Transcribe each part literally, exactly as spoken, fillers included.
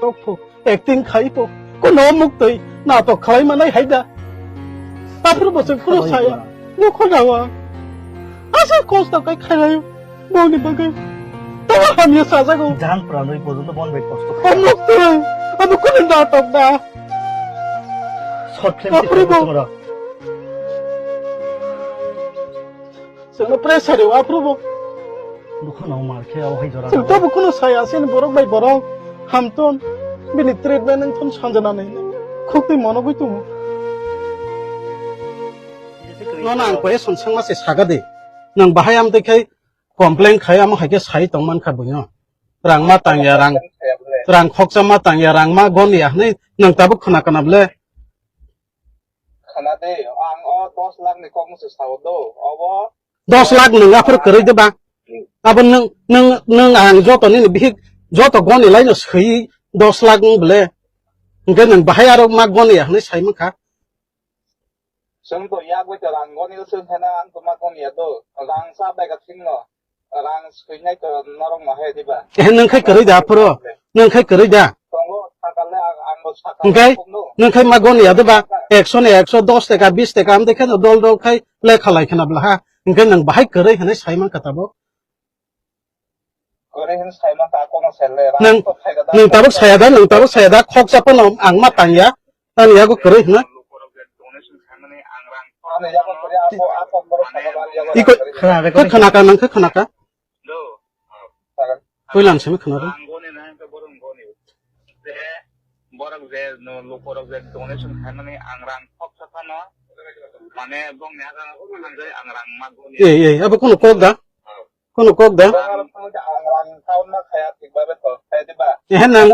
Tok pho, acting khai pho, kuno muktwi natok khlai manai hai da. Aphuru bo chwng kuno saya, nukho nawa. Asa kosto kai khainayo, boni bagwi. Tama hamya sajago. Jang pranwi porjonto bon bai kosto khai. O muktwi, abo kuno natok da. Short film Aphuru bo. Chwngno pressure rw aphuru bo. Bukhano mar khe o hai jora Chwng jago. Tobo kuno saya sini borok bai borok hamton bini treatment wngthon sanjana nai khukti monogwi tongo. Nono ang question swngma se saga de. Nwng bahai amtwi khai complain khai amo hai khe sai tong mankha buino. Rang ma tangya rang, rang khoksa ma tangya rang ma goni ya hwnwi nwng tabuk khna kana ble. Khana de, ang o dos lakh ni kok musu sao do, obo Dos lakh nwng aphuru kwrwi de ba? Abo nwng, nwng, nwng ang joto nini bihik joto goni laino swi dos lakh wng bole. Hwnkhe nwng bahai aro ma goni ya hwnwi sai mankha. Chwng to yak bai to rang goni wswk hena ang to ma goni ya do. Rang sa bai ka thingno. Rang swinai to norok no hai diba? Eh, nwng khai kwrwi da aphuru? Nwng khai kwrwi da? Tongo, sakale ang, ang bo sakale Hwnkhe? Tongo. Nwng khai ma goni ya diba? Ekso ni ekso, dos taka, bis taka, amtwi kheno dol dol khai lekha lai khna bla ha. Hwnkhe nwng bahai kwrwi hwnwi sai mankha tabuk? Kwrwi hwnwi sai mankha, kono sele, rang Nwng, to khai da nwng tabuk saya da, nwng tabuk saya da, khoksa phano ang ma tangya. Ani yago kwrwi hwna? Ani yago kwrwi, abo, abo, abo, abo, abo, Iko, khna, khe recording khna ka, nang khe khna ka? Sagan. Koilan simi khna ro. Borok je no, lukorok je donation khaimani ang rang khoksa phano, mane bongni aga thangjai ang rang ma goni. Ei, ei, abo kono kok da? Kono kok da? Ehe nang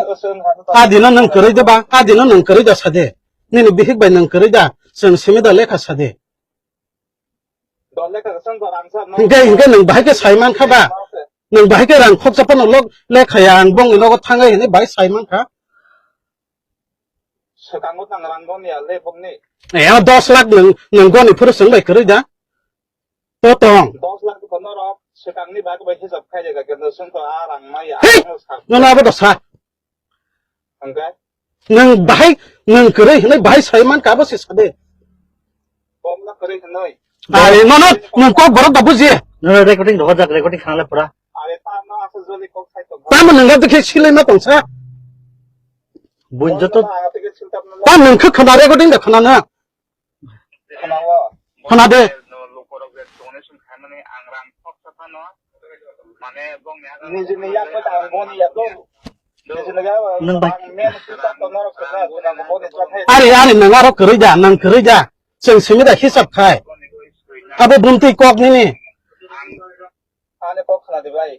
adino nang kwrwi da ba? Adino nang kwrwi da sade. Nini bihik bai nang kwrwi da? Chwng simi da lekha sade. Hingke, hingke nang bahai khe sai mankha ba? Nang bahai khe rang khoksa phano lok lekha ya ang bongni nogo thangai hinwi bahai sai mankha. Swkango nang rang goni ya le bongni. Eh, dos lakh nang, nang goni phuru chwng bai kwrwi da? To tong. Dos lakh ko norok swkangni bag bai hisab khai jaga kendo swng to a rang maya. Hei! Ano sa. Nono abo da sa. Hwnkhe? Nwng bahai, nwng kwrwi hwnwi bahai sai mankha abo se sade. Komla kwrwi hwnwi. Are nono nwng kok borok da buji. Nono recording rohorjak, recording khanale pura. Are ta no asa joli kok sai tong. Tamo nwng ga dikhe silai ma tongsa. Buin joto. Ta nwng khe khana recording da khana na. Khana de. Nwng bai. Ari, ari, nwng aro kwrwi da, nwng kwrwi da. Chwng simi da hisab khai. Abo bumtwi kok nini. Ani kok khana de bai.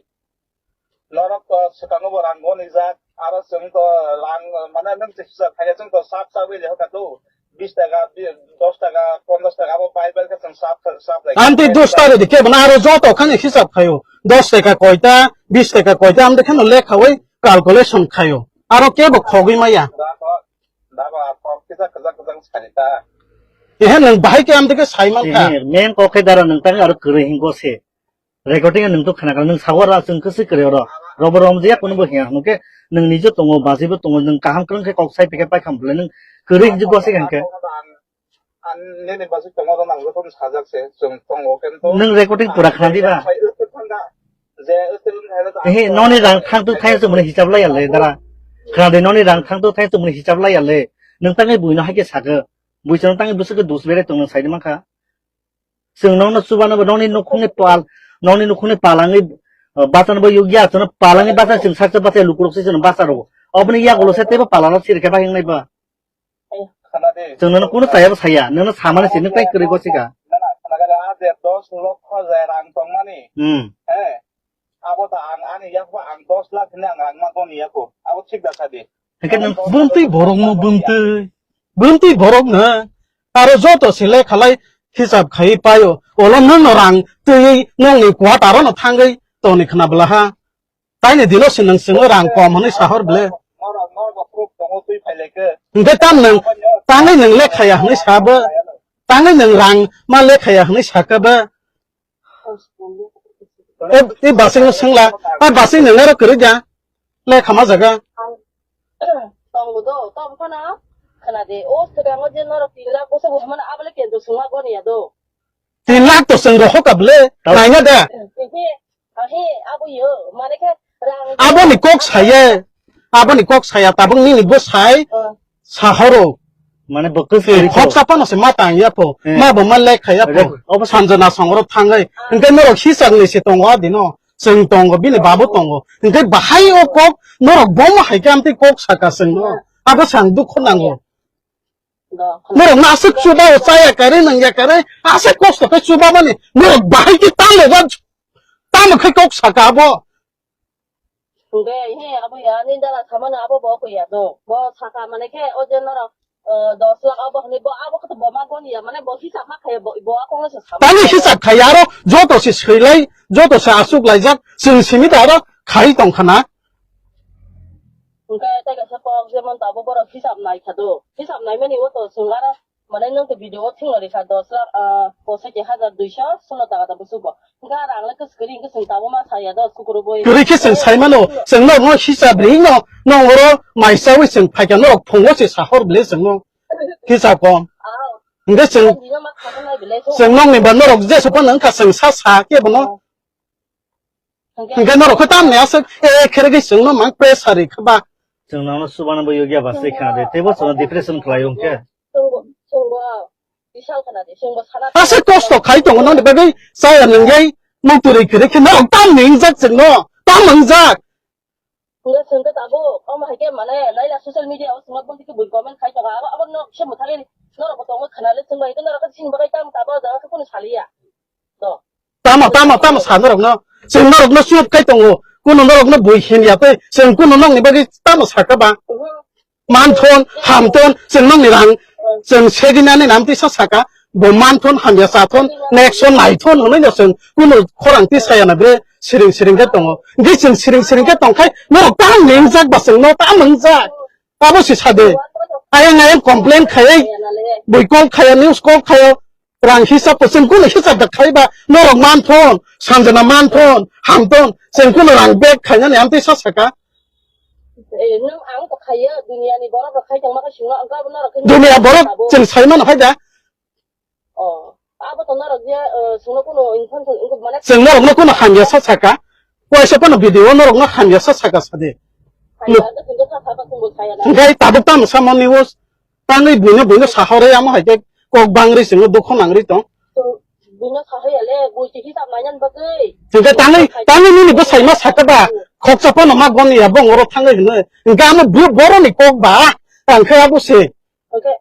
Norok to swkango bo rang goni jak, aro chwng to rang, mane, nwng se hisab khaikhe chwng to sap sap wi le hoka to, bis taka, bi-, dos taka, ponchash taka, abo bai bai khe chwng sap, sap lai. Amtwi dos taka de kebo na aro joto khani hisab khaio. Dos taka koita, bis taka koita, amtwi kheno lekhawi calculation khaio. Aro kebo khogwi maya. Da ko, da ko, a kok kisa kwchang kwchang sani ta. Ehe, nwng bahai khe amtwi khe sai mankha. Ehe, main kok khe dara nwng tang aro kwrwi hingo se. Recording nwng to khna kha, nwng sago ra chwng kwswi kwrwi oro. Robo rom je kunu bo hiya hwnkhe nwng nijo tongo, bajai bo tongo, nwng kaham kwrwng khe kok sai phikhe pai kham bwle nwng kwrwi hinjwk bo se hwnkhe. An nini bajai tongo ro nang joto sajak se chwng tongo kento. Nwng recording pura khna di ba? Ehe, noni rang thang tu thang se muni hisab lai ya le dara. Khna di noni rang thang tu thang se muni hisab lai ya le. Nwng tangwi buino hai khe sakhe. Bui chwng tangwi bwswk khe dus bere tong nwng sai di mankha. Chwng nokno chubano bo nokni nukhungni pal, nokni nukhungni palangwi, uh, bachano bo yokya, chwngno palangwi bacha chwng saksa bacha lukurok se chwngno bacha rwo. Oboni yagulo se teibo palano sirikhe bai wngnai ba. Chwng nono kunu chayabo saya, nono samani se nwng tai kwrwi gosika. Hmm. Abo ta ang ani yakbo ang dos lakh hwnwi ang rang ma goni yako. Abo thik da sadi. Hwnkhe nwng bumtwi borokno bumtwi. Bumtwi borokno aro joto se lekhalai hisab khai paio. Olo nwngno rang twiwi nokni quarter-o no thangwi tongni khna bwla ha. Taini dino se nwng chwngno rang kom hwnwi sahor ble. Norok, norok bo proof tongo twi phailaikhe. Hwnkhe tam nwng tangwi nwng lekhaya hwnwi sabo. Tangwi nwng rang ma lekhaya hwnwi sakha ba. E, e basing no sengla, a basing nang aro kwrwi da, le khama jaga. Tongo do, tong phano khna de. O swkango je norok tin lakh bwswk bo hwnmano, abole kendro swngma goni ya do. Tin lakh to chwng rohor ka bwle, naina da. Ehe, ehe, abo yo, mane khe rang. Aboni kok saye, aboni kok saya, tabuk nini bo sai, sahoro. Mane bo kwswrwi khok to. Khoksa phano se ma tang ya pho, ma bo ma lek kha ya pho. Sanjana songro thangai, hwnkhe norok hisakni se tongo adino, chwng tongo, bini babo tongo. Hwnkhe bahai o kok, norok bo ma hai khe amtwi kok saka chwngno. Abo sang dukho nango. Norok no aswk chuba o chaya kare nangya kare aswk kosto khe chuba mani norok bahai khe tamo ba tamo khe kok saka abo. Hwnkhe he abo ya ni dala samano abo bo ko ya do. Bo saka mane khe o je norok dos lakh abo hwnwi bo abo khe bo ma goni ya mane bo hisab ma khe bo bo akong se sama. Tani hisab khai aro joto se swilai joto se aswk laijak chwng simi da aro khai tong khana. Hwnkhe tei kaisa kok jemon tabuk borok hisab nai kha do. Hisab naimani o to chwng aro mane nwng to video o thwngna rikha dos lakh, ah, pochai hajar duiso solo taka da busugo. Hwnkhe rang le kwchwk kwrwi hwnkhe chwng tabuk ma saya do sukuru boi. Kwrwi khe chwng sai mano, chwng no, no hisab ring no, no oro mai chawi chwng phaikha no phungo se sahor bwle chwng no. Hisab kom. Ah. Hwnkhe chwng, chwng no ma kha nai bwle. Chwng nokni ba norok jesa phano wngkha chwng sa sa khe bono. Hwnkhe norok khe tamni aswk, eh, khere khe chwngno mang pressure ri kha ba. Chwng nono chubana bo yogya ba se khna de, teibo chwngno depression khlai o hwnkhe. Chwngbo, chwngbo, bisal khna de, chwngbo sana. Aswk kosto khai tongo noni bagwi chaya nwngyai, mung turi khere khe norok tamni wngjak chwngno, tam wngjak. Hwnkhe chwngkhe tabuk, omo hai khe mane, naila social media o chwngno boni khe bui comment khai tongo, abo, abo no se mwthangwi norokbo tongo khna le chwngbai, hwnkhe norok khe chini bagwi tam tabuk o jaga khe kunu saliya. To. Tamo, tamo, tamo sa norokno. Chwng norokno chup khai tongo. Kuno norokno bui hin ya tei chwng kuno nokni bagwi tamo saka ba. Mhm. Manthon, hamthon, chwng nokni rang, chwng segini ani nam tisa saka. Bo manthon, hamya sathon, next son naithon hwnwi no chwng kuno khorang tisa ya na bre siring siring khe tongo. Hwnkhe chwng siring siring khe tong khai norok tamo wngjak ba chwngno tamo wngjak. Abo se sade. Ayang ayang complain khayai, bui call khaya, news call khaya, rang hisab ko chwng kuno hisab da khaiba, norok manthon, sanjana manthon, hamthon, chwng kuno rang bag khainani amtwi sa saka. Eh, nwng ang to khaiya, duniya ni borok rok khai tongma khe singno, ang kabo norok khe. Duniya borok chwng sai mano hai da. Oh, abo to norok je, eh, singno kuno information, wngkuk mane. Chwng norokno kuno hamya sa saka. Waisa phano video norokno hamya sa saka sade. Hamya sa saka, chwngno sa saka, chwngbo saya na. Hwnkhe tabuk tamo samani o tangwi buino buino sahorwi amo hai khe kok bangri chwngno dukho nangri tong. Chwng buino sahaya le, bui se hisab nainan bagwi. Hwnkhe tangwi, tangwi nini bwsai ma saka ba, khoksa phano ma goni ya bong oro thangwi hwnwi. Hwnkhe amo bu-, boroni kok ba, ang khe abo se. Hwnkhe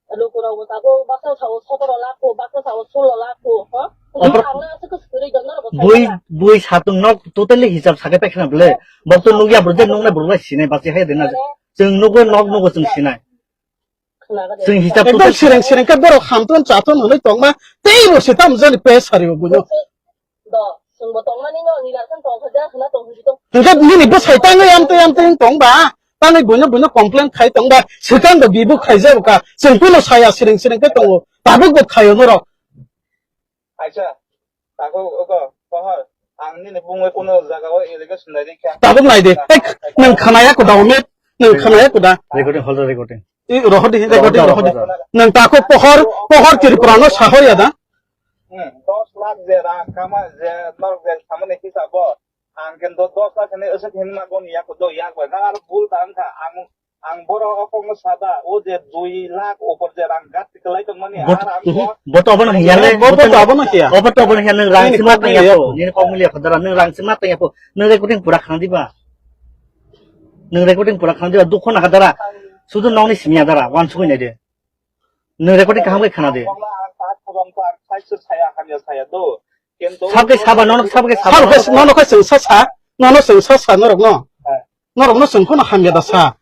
Lukurok bo tabuk baksa sao sotoro lakh ko, baksa sao sulo lakh ko, ha? Opor- Ang le aswk kwswk kwrwi dong, norok bo sai bui, kha. Bui satung nok totally hisab sakai paikha na bwle. Bok to nukya bwrwi de nuknai bwrwi bai sinai basi hai de na. Mane? Chwng nugo nok nugo chwng sinai. Khna ga de. Chwng hisab ekdom totally sireng sireng khe borok hamthon chathon hwnwi tongma tei bo se tamo jani pe sari bo buino. Do, chwngbo tongmani no, nini lakhan tong kha, ja khna tong kha, tong. Hwnkhe nini bwsai tangwi amtwi amtwi wng tong ba? Tangwi buino buino complain khai tong ba? Swkang do bibo khai jabo ka? Chwng kuno saya siring siring khe tongo. Tabuk bo khaio norok. Aisa, takhuk ogo, pohor. Ang nini bungwi kuno jaga o allegation nai rikha. Tabuk nai de. Ek, nwng khanaya kuda, Omit? Nwng khanaya kuda? Recording, hold on, recording. I rohor di, recording rohor di. Rohor, rohor. Nwng takhuk pohor, pohor Tripura no sahoya da? Hmm, dos lakh je rang kama je norok je samani hisabo. Ang khe do-, dos lakh hwnwi aswk hwnwi ma goni yak do yak bai. Nang aro bul ta wngkha. Ang, ang borok o kokno sada, o je dui lakh upor je rang gat kwlai tongmani, bo-, ar ang bo-, bo to abono hiya le, bo, bo to abono hiya. Bo to abono hiya, nwng rang sima tang ya po. Nini kok mili ya po, dara, nwng rang sima tang ya po. Nwng recording pura khna diba. Nwng recording pura khna diba, dukho na dara. Sudu nokni simi ya dara, wan sugui nai de. Nwng recording kaham khe khna de. Sabke saba, nono sabke saba. Sabke nono khe chwng sa sa, nono chwng sa sa, norok no. Norok no chwng phano hamya da sa.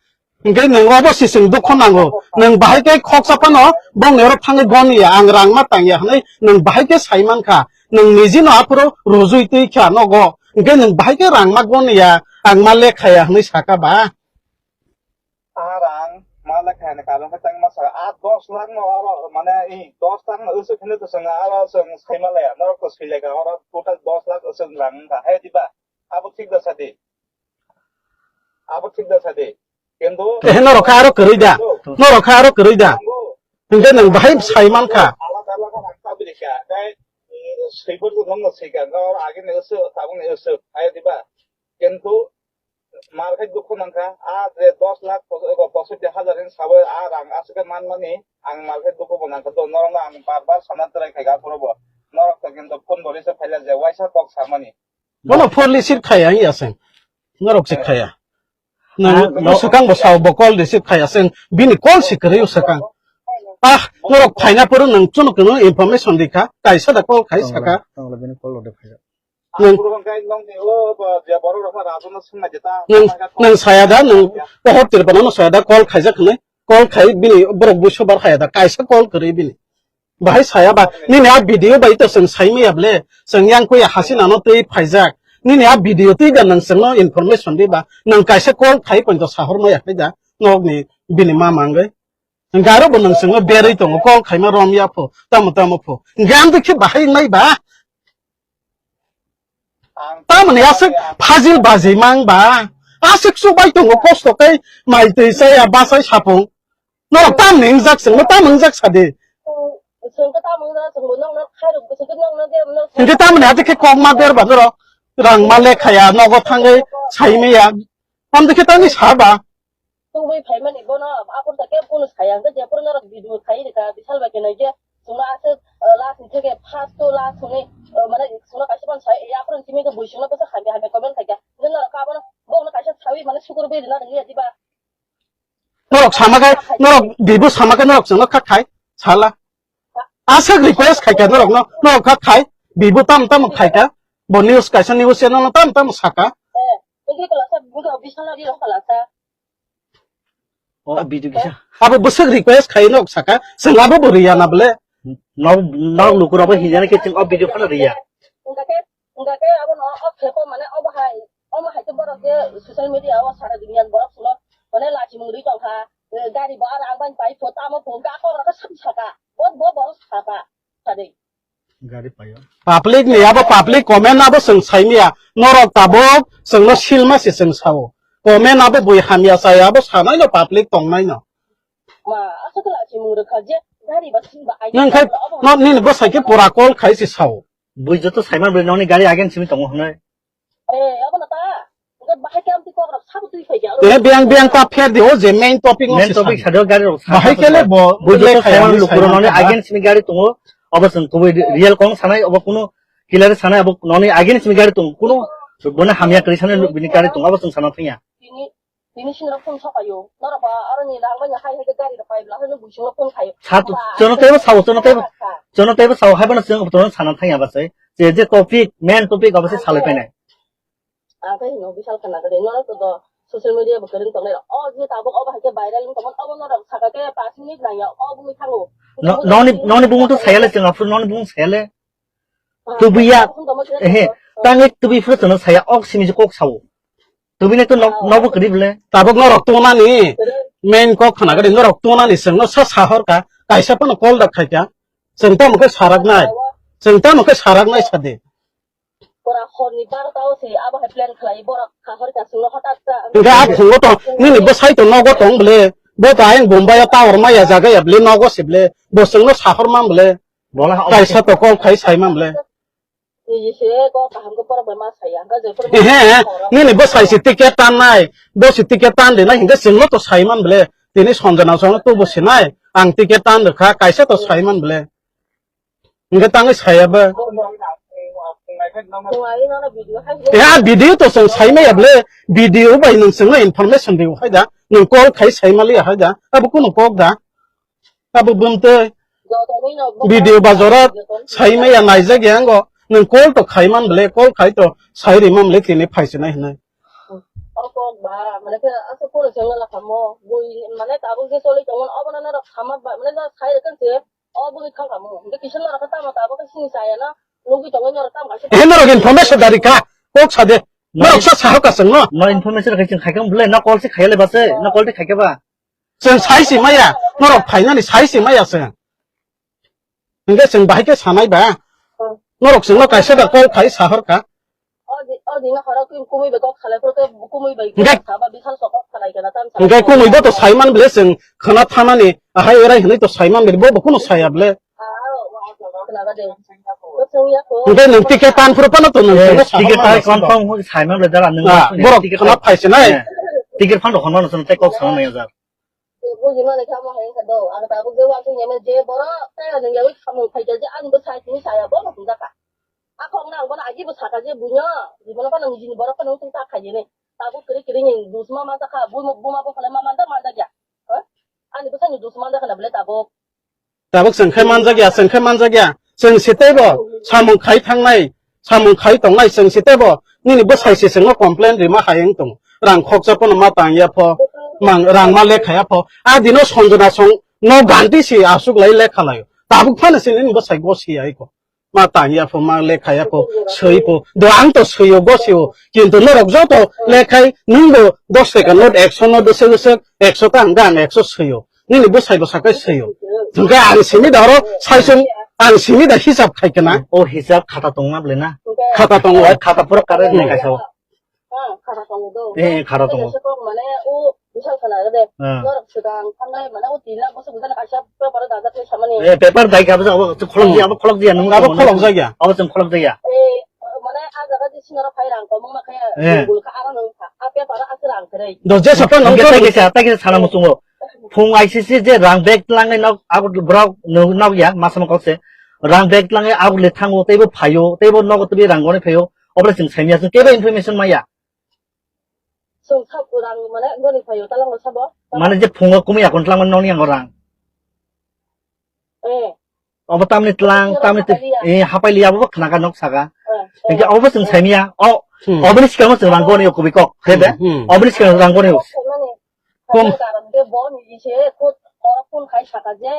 Hwnkhe nwng obo si chwng dukho nango. Nwng bahai khe khoksa phano bongni oro thangwi goni ya, ang rang ma tang ya hwnwi nwng bahai khe sai man kha. Nwng niji no aphuru rujui twi kha nogo. Hwnkhe nwng bahai khe rang ma goni ya, ang ma lekha ya hwnwi saka ba. Ar ang ma lekha ni karon khe tang ma sa, a dos lakh no aro mane i dos lakh no usuk hino to swnga aro swng sai ma laya, norok to sui leka oro total dos lakh usuk rang wngkha, hai diba? Abo thik da sadi. Abo thik da sadi. Kintu eh, norok kha aro kwrwi da? Norok kha aro kwrwi da? Hwnkhe nwng bahai sai mankha. Alada alada rang tabwi rikha. Tei, eh, swipor bo nwngno swikha. Hwnkhe oro agini swk, tabukni swk. Hai diba? Kintu mar khe dukhu nangkha. A je dos lakh pos-, ego posotti hajar hin sabai a rang aswk khe manmani ang mar khe dukhu bo nangkha. Do norokno ang bar bar sana twrai khaikha aphuru bo. Norok to kintu phone bo receive khaila je waisa kok samani. Bono phone receive khaya wngya se. Norok se khaya. Nang, ah, no, swkang bo sao bo call receive khaya se. Bini call si kwrwi swkang. Ah, norok phaina phuru nang chwng kwno information rikha. Kaisa da call khai saka. Tongla, tongla bini call rode phai. Nang, nang saya da, nang pohor tirpana no saya da call khaijak hwnwi. Call khai bini borok buiso bar khaya da. Kaisa call kwrwi bini. Bahai saya ba, nini a video bai to chwng sai maya ble, chwng yang kuya Hasina no twi phaijak. Nini a video twi da nang chwngno information di ba, nang kaisa call khai poito sahor maya khai da, nok ni bini ma mangwi. Garo bo nang chwngno berwi tongo, call khaima rom ya pho, tamo tamo pho. Gam de khe bahai nai ba. Tamoni aswk phajil bajimang ba. Aswk chubai tongo kosto khe mai twi chaya bachai sapung. Norok tamni wngjak chwngno tam wngjak sadi. Hwnkhe tamoni hati khe kok ma berba norok rang ma lekhaya nogo thangwi saimaya. Tamni khe tangwi saba. Tubui phaimani bono aphuru ta kebo kunu saya, hwnkhe jephuru norok video khai rwkha, bisal bai khe naikhe chwngno aswk, uh, last ni theke first to last hwnwi, uh, mane chwngno kaisa phano sai, aphuru simi khe bui chwngno bwsa hamya hamya comment khaikha, hwnkhe norok abono bono kaisa sawi mane sukur bui rwna rwngya diba? Norok sama khe, norok bibo sama khe norok chwngno kha khai sala. Aswk request khaikha norokno, norok kha khai, bibo tam tam khaikha, bo news kaisa news channel no tam tam saka. Eh, wngkhe kwlasa, wngkhe official no rirok kwlasa. O video kisa. Abo bwswk request khai nok saka, chwng abo bo riya na bole. Nok, nok lukurok bo hinjana khe chwng o video phano riya. Hwnkhe, hwnkhe abo no o khepo mane obo hai, omo hai khe borok je social media o sara duniya ni borok chwngno mane lachimung ri tongkha. Gari bo aro ang bai pai pho tamo pho hwnkhe akhor rok khe saka saka. Bo, bo borok saka. Sadi. Gari payo. Public ni abo public comment abo chwng saimaya. Norok tabuk chwngno silma se chwng sao. Comment abo bui hamya chaya abo sanai no public tongnai no. Ma, aswk khe lachimung rwkha je gari ba sin ba ai. Nang khai no nini bwsai khe pura call khai se sao. Bui joto saiman bui noni gari again simi tongo hwnwi. Eh, abo na ta. Enggak, bahai ke amti kok rok sabu tui khai jalo. Eh, biang, biang ta pher di, o je main topic no. Main topic sadi o gari rok bahai kele bo, bui joto saiman lukuro noni again simi gari tongo. Abo chwng kubui real kong sanai, abo kuno killer sanai, abo noni again simi gari tongo. Kuno boni hamya kwrwi sanai bini gari tongo, abo chwng sana thangya. Tini, tini sini rok phone sokayo. Norok ba aroni rang bai hai hai ke gari rok pai bla, hano bui sing rok phone khayo. Sa, chono tebo sao, chono tebo, chono tebo sao, hai bana chwng sana thangya ba sai. Je, je topic, main topic abo se salai painai. Ang khe hino bisal khana gede, norok to do social media bo kwrwng tongnai rok. O je tabuk obo hai khe viral wng tongmani, obo norok saka khe paanch minute nangya, obo wngwi thango. No, noni, noni bumung to sayale chwng aphuru noni bumung sayale. Ah, tubuya, tongma khe ehe, tangwi tubui phuru chwngno saya, ok simi je kok sao. Tubui nai to nok, nokbo kwrwi bole. Tabuk norok tongnani, main kok khana gede, norok tongnani chwngno sa sahor ka, kaisa phano call da khai ka. Chwng tamo khe sarak nai, chwng tamo khe sarak nai sadi. Pura horni barota o se abo hai plan khlai, borok kahor ka chwngno hothat ta. Hingke a phungo tong, nini bwsai to nogo tong bole, bo to ayang Bombay o tower maya jaga ya bole, nogo se bole, bo chwngno sahor man bole, bola ha kaisa to call khai sai man bole. Niji se ko kaham ko borok bai ma saya, hingke je pura. Ehe, nini bwsai se ticket tan nai, bo se ticket tan de nai, hingke chwngno to sai man bole, tini Sanjana chwngno to bo se nai, ang ticket tan rwkha, kaisa to sai man bole. Hingke tangwi saya ba. Ya video to chwng sai maya bole, video bai nwng chwngno information rw hai da, nwng call khai sai maliya hai da, abo kuno kok da, abo bumtwi. Video ba jora sai maya naijak ya ango, nwng call to khai man bole, call khai to sai ri man bole tini phai se nai hinwi. O kok ba, mane khe aswk phone chwngno lakha mo, bui mane tabuk je choli tongmani, obono norok sama ba, mane norok sai rwkha se. O bwrwi thang kamo. Hingke kisa norok khe tamo tabuk khe sini chaya na. Nugwi tongo norok tamo kaisa. He norok information dari kha. Kok sa de. Norok sa sahok ka chwngno. No information khe chwng khaikha bwle, no call se khaiya le ba se, no call te khaikha ba. Chwng sai si maya. Norok phainani sai si maya chwng. Hingke chwng bahai khe sanai ba. Norok chwngno kaisa da call khai sahor ka. O di, o Dina horo kumui bai kok salai, proto kumui bai Hingke- saba bisal sok kok salai kana tam salai. Hingke kumui bo to saiman bele seng khana thanani, ahai erai hinui to saiman bele bo, bo kuno saya bele. Hingke nung ticket tan phuru pano to nung Eh, sengno ticket sahamani tan sengno. Confirm saiman bele dara nung Ah, borok ticket khana tan- phaise nai. Eh, ticket fan rok khana nung tei kok sama nai jar. Buji mani kha mo hai kha do. Ang tabuk je wa thung yame je boro tei ani yawi khamung khai je ani bo sai tini saya bo no hung jaka. Akhong nang bo na agi bo saka je bunyo. Ji bo no pa nang jini boro pa nang thung ta khai je ne. Tabuk kiri kiri ni dusma ma ta kha. Bu bu ma bo khala ma man ta man ta ya. Ha? Ani bo sai ni dusma ta khala bele tabuk. Tabuk sengkhai manjak ya, sengkhai manjak ya. Seng sitebo samung khai thangnai, samung khai tongnai seng sitebo nini bwsai se sengno complain rima hai wng tongo. Rang khoksa pono ma tang ya pho, mang rang ma lekha ya pho. A dino Sanjana song no ganti si asuk lai lekha laio. Tabuk phano se nini bwsai gosi ya iko. Ma tang ya pho, ma lekha ya pho, swi pho. Do ang to swio, gosio. Kintu norok joto lekhai nungbo dos taka note, ekso note bwswk bwswk, ekso ta hwnkhe ang ekso swio. Nini bwsai bwsa khe swio. Hwnkhe ang simi da oro saisung, ang simi da hisab khai kana. O hisab khata tongna bole na? Khata tongo. O khata pura kare Hmm. lekhai sao. Eh, khara tongo. Mane o bisal khana de. Ah. Norok swkang thangnai mane o tin lakh bosok bujana kaisa paper o dajak le samani. Eh, paper dai ka bujak abo khulok di, abo khulok di, nung Abo khulok jak ya. Abo chwng khulok jak ya. Eh, mane a jaga di sinoro phai rang komung ma khe Eh. Gul kha aro nung kha. A paper o aswk rang kherei. Do je sapa nung Hingke tei kisa, tei kisa sana muchungo. Phung I C C je rang bag tlangnai nok, abo borok nung nok ya, masa mokol se. Rang bag tlangnai abo le thango, teibo phaio, teibo nogo teibo rang goni phaio. Obole chwng saimya, chwng kebo information maya. Chwng sab rang mane goni phaio, talango sabo. Mane je phungo kumui akon tlang mane nokni yango rang. Eh. Obo tamni tlang, Sabo tamni te, hapai liya. Eh, hapai liya, obo khna ka nok saka. Eh, Hingke eh. Obo chwng saimya, o, Hmm. Oboni sikamo chwng rang goni o kubui kok, he de? Hmm, hmm. Oboni sikamo rang goni o. Mane, Kom- karon de bo ni se khut oro phone khai saka je,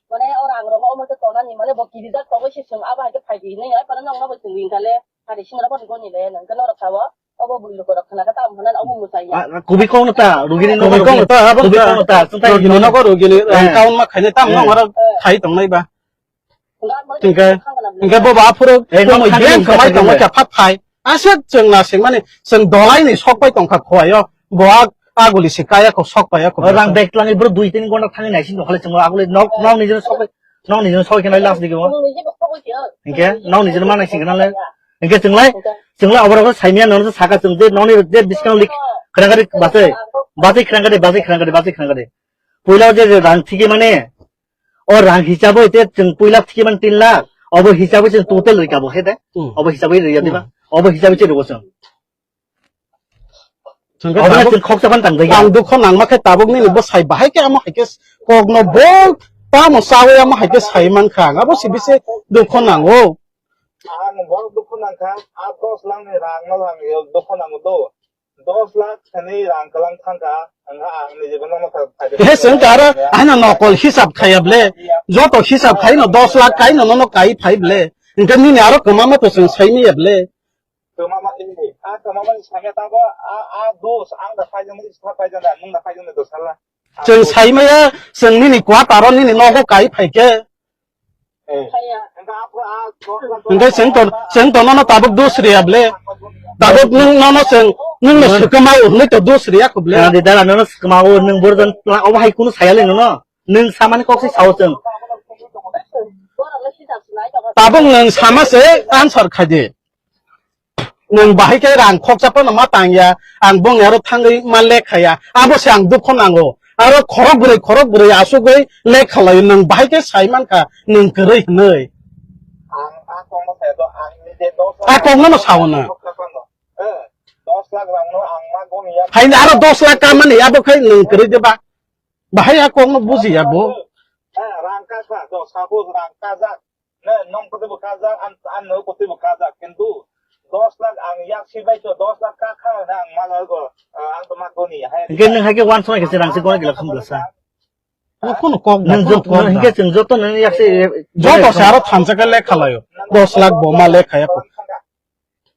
mane o rang rogo omo te tonani, mane bo kirijak tongoi se chwng abo hai khe phai di hinui, ai pano nokno bo chwng ring kha le, hari singra bo ni goni le, nang khe norok sao. Obo bui lukurok khna khe tamo hwnna obo mwtai ya. Ah, kubui kok no ta, rugini Kubui nogo kok no ta, abo kubui ta. Kok no ta, chwng tai Rugini nogo rugini, Eh. Account ma khainai tamo Eh. Nang oro khai tongnai ba. Hingke, hingke bo ba phuru Eh, kumui nang beng khangni khamai tongo khe khe phat phai. Aswk chwng na singmani, chwng dolai ni sok pai tongkha khoaio. Bo a, aguli se kaya kho sok pai ya kho. Rang bag twlangwi bro dui tin gonta thangwi naising tongkha le chwng aguli nok, nok ni jora sok pai. Nokni jora soi khe nai last digi o. Hingke nokni jora manai sing khe nale. Hingke chwng lai, chwng lai oborok saimya nono saka chwng je nokni je discount lik khwrang kari bachai. Bachai khwrang kari, bachai khwrang kari, bachai khwrang kari. Puila je je rang thiki mane, o rang hisabo ite chwng puila thiki mane tin lakh, obo hisabo chwng total rika bo he de. Hmm. Obo hisabo riya diba? Hmm. Obo hisabo chwng rwo chwng. Hwnkhe Obo tabuk chwng khoksa phan tang jaya. Ang dukho nangma khe tabuk nini bwsai bahai khe amo hai khe kokno bo tamo chawi amo hai khe sai mankha ang. Abo se bisi dukho nango. Ang bo dukho nangkha, a dos lakh ni rang no ang dukho nango do. Dos lakh thani rang kwlang thangkha, ang ang ni jibono no kha. He chwng khe aro aino nokol hisab khaiya ble. Joto hisab khaino dos lakh kaino nono kai phai ble. Hwnkhe nini aro kwmama to chwng sai manya ble. Tuma ma ini, a tuma ma ini sanya tabo, a, a dos, ang da phai jani, sa phai jani, nung da phai jani dos hala. Chwng sai maya, chwng nini quarter o nini nogo kai phai khe. Eh. Hingke chwng to, chwng to nono tabuk dos riya ble. Tabuk nung nono chwng, nung no swkama o, hwnwi to dos riya kho ble. Nang di dara nono swkama o, nung borjon, obo hai kunu saya le nono. Nung samani kok se sao chwng. Tabuk nung sama se answer khai di. Nwng bahai khe rang khoksa phano ma tang ya, ang bongni aro thangwi ma lekha ya, abo se ang dukho nango. Aro khorok bwrwi, khorok bwrwi asugwi lekha laio, nwng bahai khe sai mankha, nwng kwrwi hwnwi. Ang a kokno sai do, ang nije dos lakh A kokno no sao na. Khoksa phano. Eh, dos lakh rang no ang ma goni ya. Haini aro dos lakh ka mani, abo khai nwng kwrwi de ba. Bahai a kokno buji ya bo. Eh, rang kasa, do, suppose rang kajak. Ne, nong kotwi bo kajak, an, an no kotwi bo kajak, kintu dos lakh ang yak si bai to, dos lakh ka kha na ang ma go, ah, ang to ma goni, hai. Hingke nwng hai khe one song khe se rang se goni gila khum bwlasa. Bo kono kok ba, Nwng kono jot-, kok nwng ba. Hingke chwng joto nwng yak se, Joto se aro thansa khe lekha laio. Dos lakh bo ma lekha ya ko.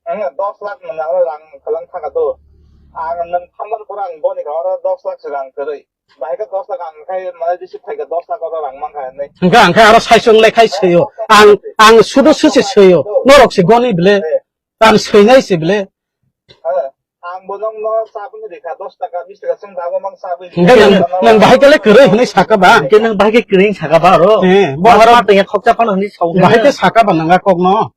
Ang dos lakh nwng aro rang kwlang thaka do. Ang nwng thamban pura ang goni kha oro dos lakh se rang kwrwi. Bahai khe dos lakh ang khai mane receive khai khe dos lakh oro rang man kha hinwi. Hwnkhe ang khe aro saisung le khai swiyo. Ang, ang sudu susi swiyo. Norok se goni bile. Ang swinai se bile. Ang bo nang no sabun rikha, dos taka, bis taka, chwng dabo mang sabun. Hingke nang, nang bahai kele kwrwi hwnwi saka ba? Hingke nang bahai khe kwrwi saka ba aro? Eh, bo aro ma tengya khoksa phano hwnwi sao. Bahai khe saka ba nang a kok no?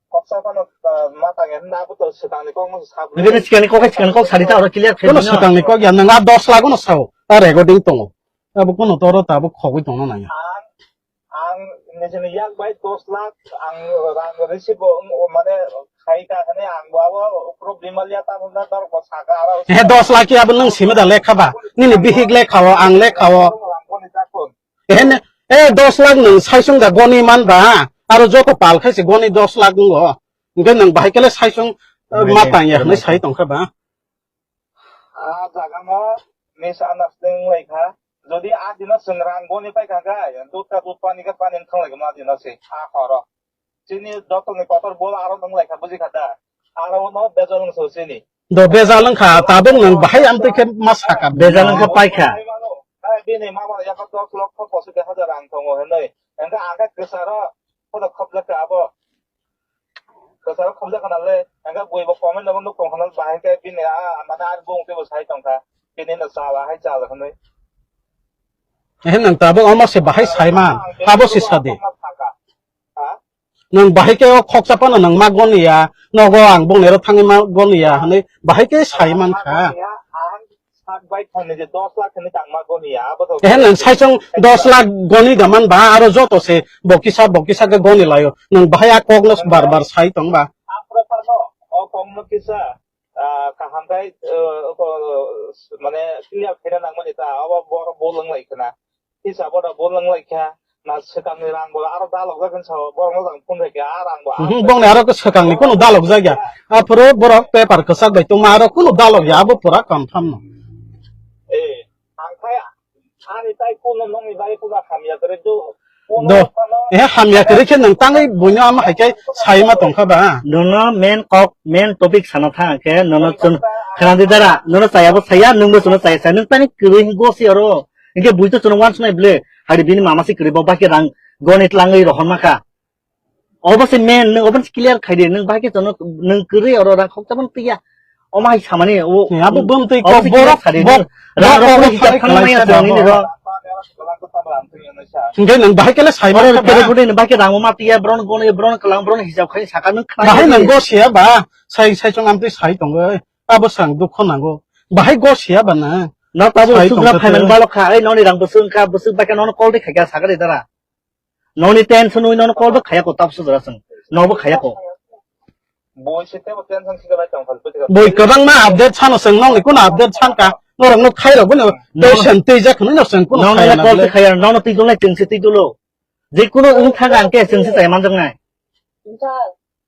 Khoksa phano, ah, ma tangya hwnwi abo to swkangni kok no sabun. Hingke nang swkangni kok hai swkangni kok sadi ta aro clear khe. Kono swkangni kok ya nang a dos lakh no sao. A recording tongo. Abo kono toro ta abo khogwi tongno nang ya. Ang Ang nijini yak bai dos lakh ang rang receive bo wng, o mane khai ka hwnwi ang bo abo problem ya ta hwnna dor bo saka aro. He dos lakh ya bo nwng simi da lekha ba? Nini bihik lekha o, ang lekha o. Rang bo ni jakun. He ne, e dos lakh nwng saisung da goni man ba? Aro joto pal khai se goni dos lakh wngo. Hingke nwng bahai kele saisung, eh, ma tang ya hwnwi sai tongkha ba? A jaga no misunderstanding lai kha. Jodi a dino chwng rang boni pai kha khe, dud ka dud, pani ka pani wng thang lai kha a dino se, a horo. Chini joto ni kotor bol aro wng lai kha, buji kha da? Aro no bejal wng so chini. Do bejal wng kha, tabuk nwng bahai amtwi khe ma saka. Bejal wng kha pai kha. Ai, bini mama ya ko dos lokho pochis hajar rang tongo hinwi. Hingkhe ang khe kwcharo, khodo khobjak kha abo. Kwcharo khobjak khana le, hingke bui bo comment nogo nuk tong khana bahai khe bini a, mane ani bung tei bo sai tong kha. Bini no chala hai chala hwnwi. He nwng tabuk omo se bahai sai man, abo se sadi. Ha? Nwng bahai khe o khoksa phano nwng ma goni ya, nogo ang bung nero thangwi ma goni ya hwnwi bahai khe sai man kha. Ang sak bai thangni je dos lakh hwnwi tangma goni ya, abo to. Ehe, nwng saisong dos lakh goni gaman ba, aro joto se bokisa, bokisa khe goni laio. Nwng bahai a kokno bar bar sai tong ba? Aphuru phano o kokno kisa, ah, kaham khai, eh, ko, mane clear khaina nangmani ta, abo bor bol wng lai khna. Hisab oro bol wng lai kha. Na swkangni rang bo aro dalok jak hinwi sao, borok no jang phone khaikha, a rang bo. Mhm, bongni aro swkangni kunu dalok jak ya. Aphuru borok paper kwchak bai tongma aro kunu dalok ya, abo pura confirm no. Eh, ang khai ani tai kunu nongni bai kunu hamya kwrwi do. Do. Eh, hamya kwrwi khe nwng tangwi buino ama hai khe sai ma tongkha ba? Nono main kok, main topic sana thang khe nono chwng khana di dara, nono chaya bo saya, nwng bo chwngno chaya saya, nwng tani kwrwi gosi oro. Hingke bui to chwngno uansuknai ble, hari bini mama se kwrwi bo bahai khe rang goni tlangwi rohorma kha. Obo se main, nwng obo se clear khai di, nwng bahai khe chwngno nwng kwrwi oro rang khoksa phano twiya. Omo hai samani o. Abo bumtwi obo kok se clear borok khai di, bok-, nwng rang bok rok obo hisab sai khlai maya sa chwng nini babo. Ro. Hingke nwng bahai khe le sai oro mano khe ba? Kere kure nwng bahai khe rang ma twiya, bron goni, bron kwlang, bron hisab khai saka nwng khlai. Bahai nwng go siya ba, sai, sai chwng amtwi sai tongo, abo sang dukho nango. Bahai go siya ba nwng? No tabo sai sugra tongkha phaimang te. Balok kha, ei noni rang bwswk wngkha, bwswk bai khe noni call de khaikha sakari dara. Noni tension wi nono call bo khaya ko, tap sujra sung. No bo khaya ko. Boi se tebo tension se bai tong phal pwtwkha. Boi kwbangma update sano sung, noni kuno update sanka? Norok no khai rok bino. No. Tension tei jak hwnwi no sung kuno. Nono khaya na call le. Se khaya, nono twi dulai chwng se twi dulo. Je kuno wng thaga ang khe chwng se chai manjak nai.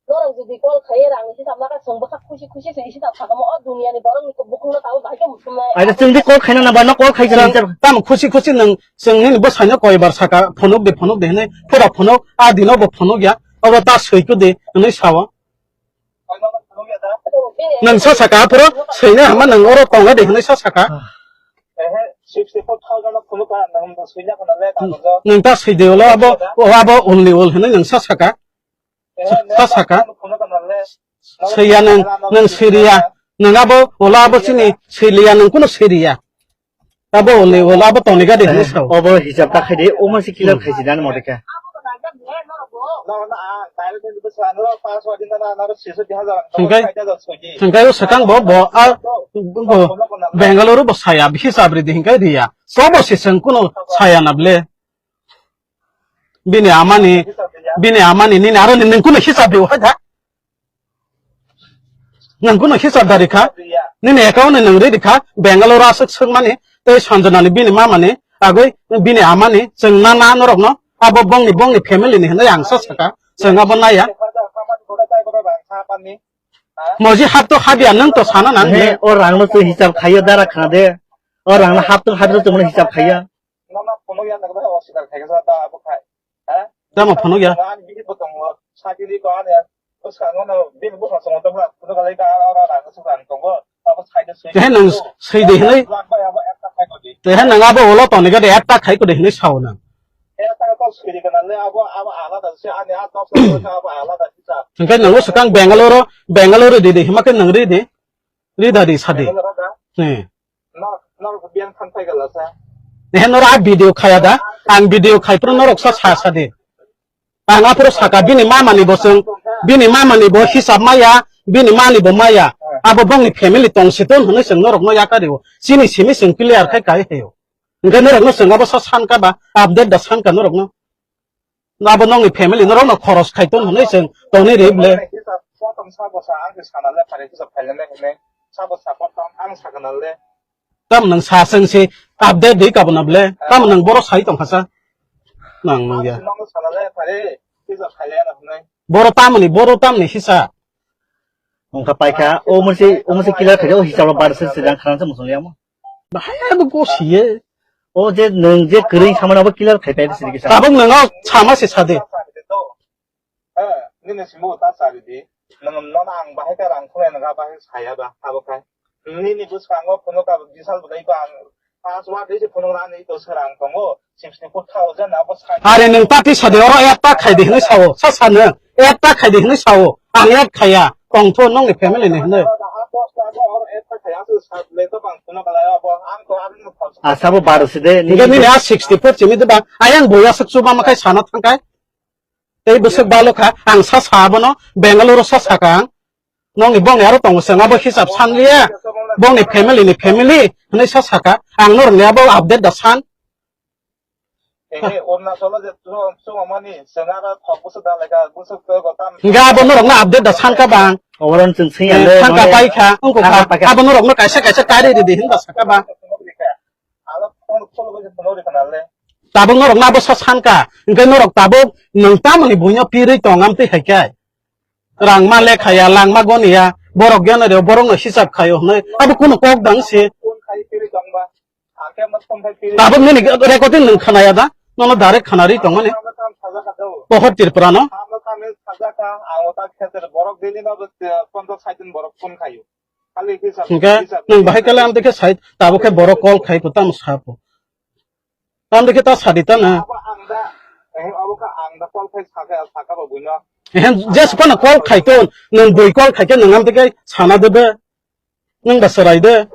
Norok jodi call khaiya rang ni hisab naka chwng bwkha khusi khusi se hisab sakamo o duniya ni borok ni bukhuk no tabuk bahai khe muchung nai. Aida chwng di call khaina na ba no call khaijak nai. Tamo khusi khusi nwng chwng nini bwsai no koi bar saka phunuk de phunuk de hinwi phura phunuk a dino bo phunuk ya oro ta swi ku de hinwi sao. Nwng sa saka aphuru swina hama nwng oro tongo de hinwi sa saka. Ehe, sixty four thousand no phunuk ka nwng swina khana le ta. Nwng ta swi de olo abo, o abo only ol hinwi nwng sa saka. Sa saka. Swiya nwng, nwng siriya. Nwng abo, ola abo chini siriya, nwng kuno siriya. Abo ole, ola abo toniga de hinwi sao. Obo hisab ta khaidi, omo si clear khaisi dan mode khe. Hingkai, hingkai o swkang bo, bo, a, bo, Bangalore bo saya, hisab ridi hingkai riya. Sobo si seng kuno saya na ble. Bini amani, bini amani, nini aro nini kuno hisab riyo hai da. Nwng kuno hisab dari kha, nini account ni nwng ready kha, Bangalore aswk swkmani, tei Sanjana ni bini mama ni, agoi bini ama ni, chwng na na norok no, abo bongni, bongni family ni hinwi ang sa saka, chwng abo naya. Moji hap to hap ya, nwng to sana nang. He, o rang no chwng hisab khaiyo dara khna de, o rang no hap to hap to chwng hisab khaiya. Nono phunuk ya, nang bai oswkar khai kha da abo khai. Ha? Tamo phunuk ya? Ani bihik bo tongo, sakiri ko ani. Oswkar nono bini bwskango tongo, tamo phunuk lai ka, aro rang oswkar tongo. Abo side side. Tehe nang side hinai. Lak bai abo ekta khai ko di. Tehe nang abo ulo toniga de ekta khai ko de hinai sao nang. Ekta ko Siri kana le abo, abo alada se ani a dos lakh abo alada kisa. Hingke nango swkang Bangalore, Bangalore ridi, hima khe nang ridi. Rida di sadi. Bangalore da? Ni. No, no, biang than pai gala sa. Nehe nora a video khaya da. Ang video khai pro norok sa sa sadi. Ang aphuru saka bini mama ni bo chwng, bini mama ni bo hisab maya, bini mani bo maya. Abo bongni family tong siton hwnwi chwng norokno yakario. Chini simi chwng clear khai kai heyo. Hingke norokno chwng abo sa sankha ba, update da sankha norokno. Abo nongni family norokno khoros khai ton hwnwi chwng tongni ri ble. Hisab kotom sabo sa ang sana le phare hisab khailene hwnwi. Sabo sa kotom ang sakana le. Tam nang sa seng si update di kabuna ble. Tam nang boro sai tong khasa. Nang nang ya. Nang sana le phare hisab khaile na hwnwi. Boro tamni, boro tamni hisa. Ongkha paikha, o mose, o mose killer khaja, o hisab bar se se jang kharan se musung yamo. Bahai abo go siye. O je nang je kering samana abo killer khai pai se kisa. Tabuk nang o sama se sade. Eh, nini simo ta sari di. Nang non ang bahai ka rang khulai nang bahai saya ba, abo khai. Nini bwskango phunuk ka bisal bwdai ko ang pass word ise phunuk rani to serang tongo. Sixty four thousand abo sai. Are nwng party sade oro add ta khai di hwnwi sao. Sa sa nwng add ta khai di hwnwi sao. Ang add khaya. Tongtho nongni family ni hwnwi. Asa bo baro se de. Nini a sixty four chimi de ba. Ayang boya suk chuba makai sana thangkai. Tei bwswk balo kha, ang sa sa abono, Bangalore sa sa kha ang. Nongni bongni aro tongo chwng abo hisab sanliya, bongni family ni family hwnwi sa sa kha. Ang norokni abo update da san. Ehe, Arunachal je chwng, chwng mani, chwng aro thok bwswk da lekha, bwswk to gotam. Hingke abo norokno update da san kha bang. Obolan chwng sing Eh, ale, thang kha mane, pai kha, wngkha thang kha. Kha pai kha. Abo norokno kaisa kaisa kari ridi hinba sa kha bang. Alo phone, phone bai phone ri kana le. Tabuk norokno abo sa sankha, hingke norok tabuk nwng tamoni buino pirwi tong amtwi hai khe. Rang ma lekhaya, lang ma goniya, borok geno reo, borokno hisab khaio hwnwi, abo kunu kok dang se. Phone khai pirwi tong ba. Ang khe ma phone khai pirwi. Tabuk nini recording nwng khanaya da? Nono direct khanarwi tongmani. Ang tam saja kha do. Pohor Tripura no? Ang tam saja kha, ang ta kheter borok dili no, eh, ponchas sait din borok phone khaio. Hingke nwng bahai kale amtwi khe sai, tabuk khe borok call khai po, tamo sa po. Amtwi khe ta sadi ta na. Ehe, jesupano call khai to, nwng bui call khai khe nwng amtwi khe sana de be. Nwng ba chwrai de.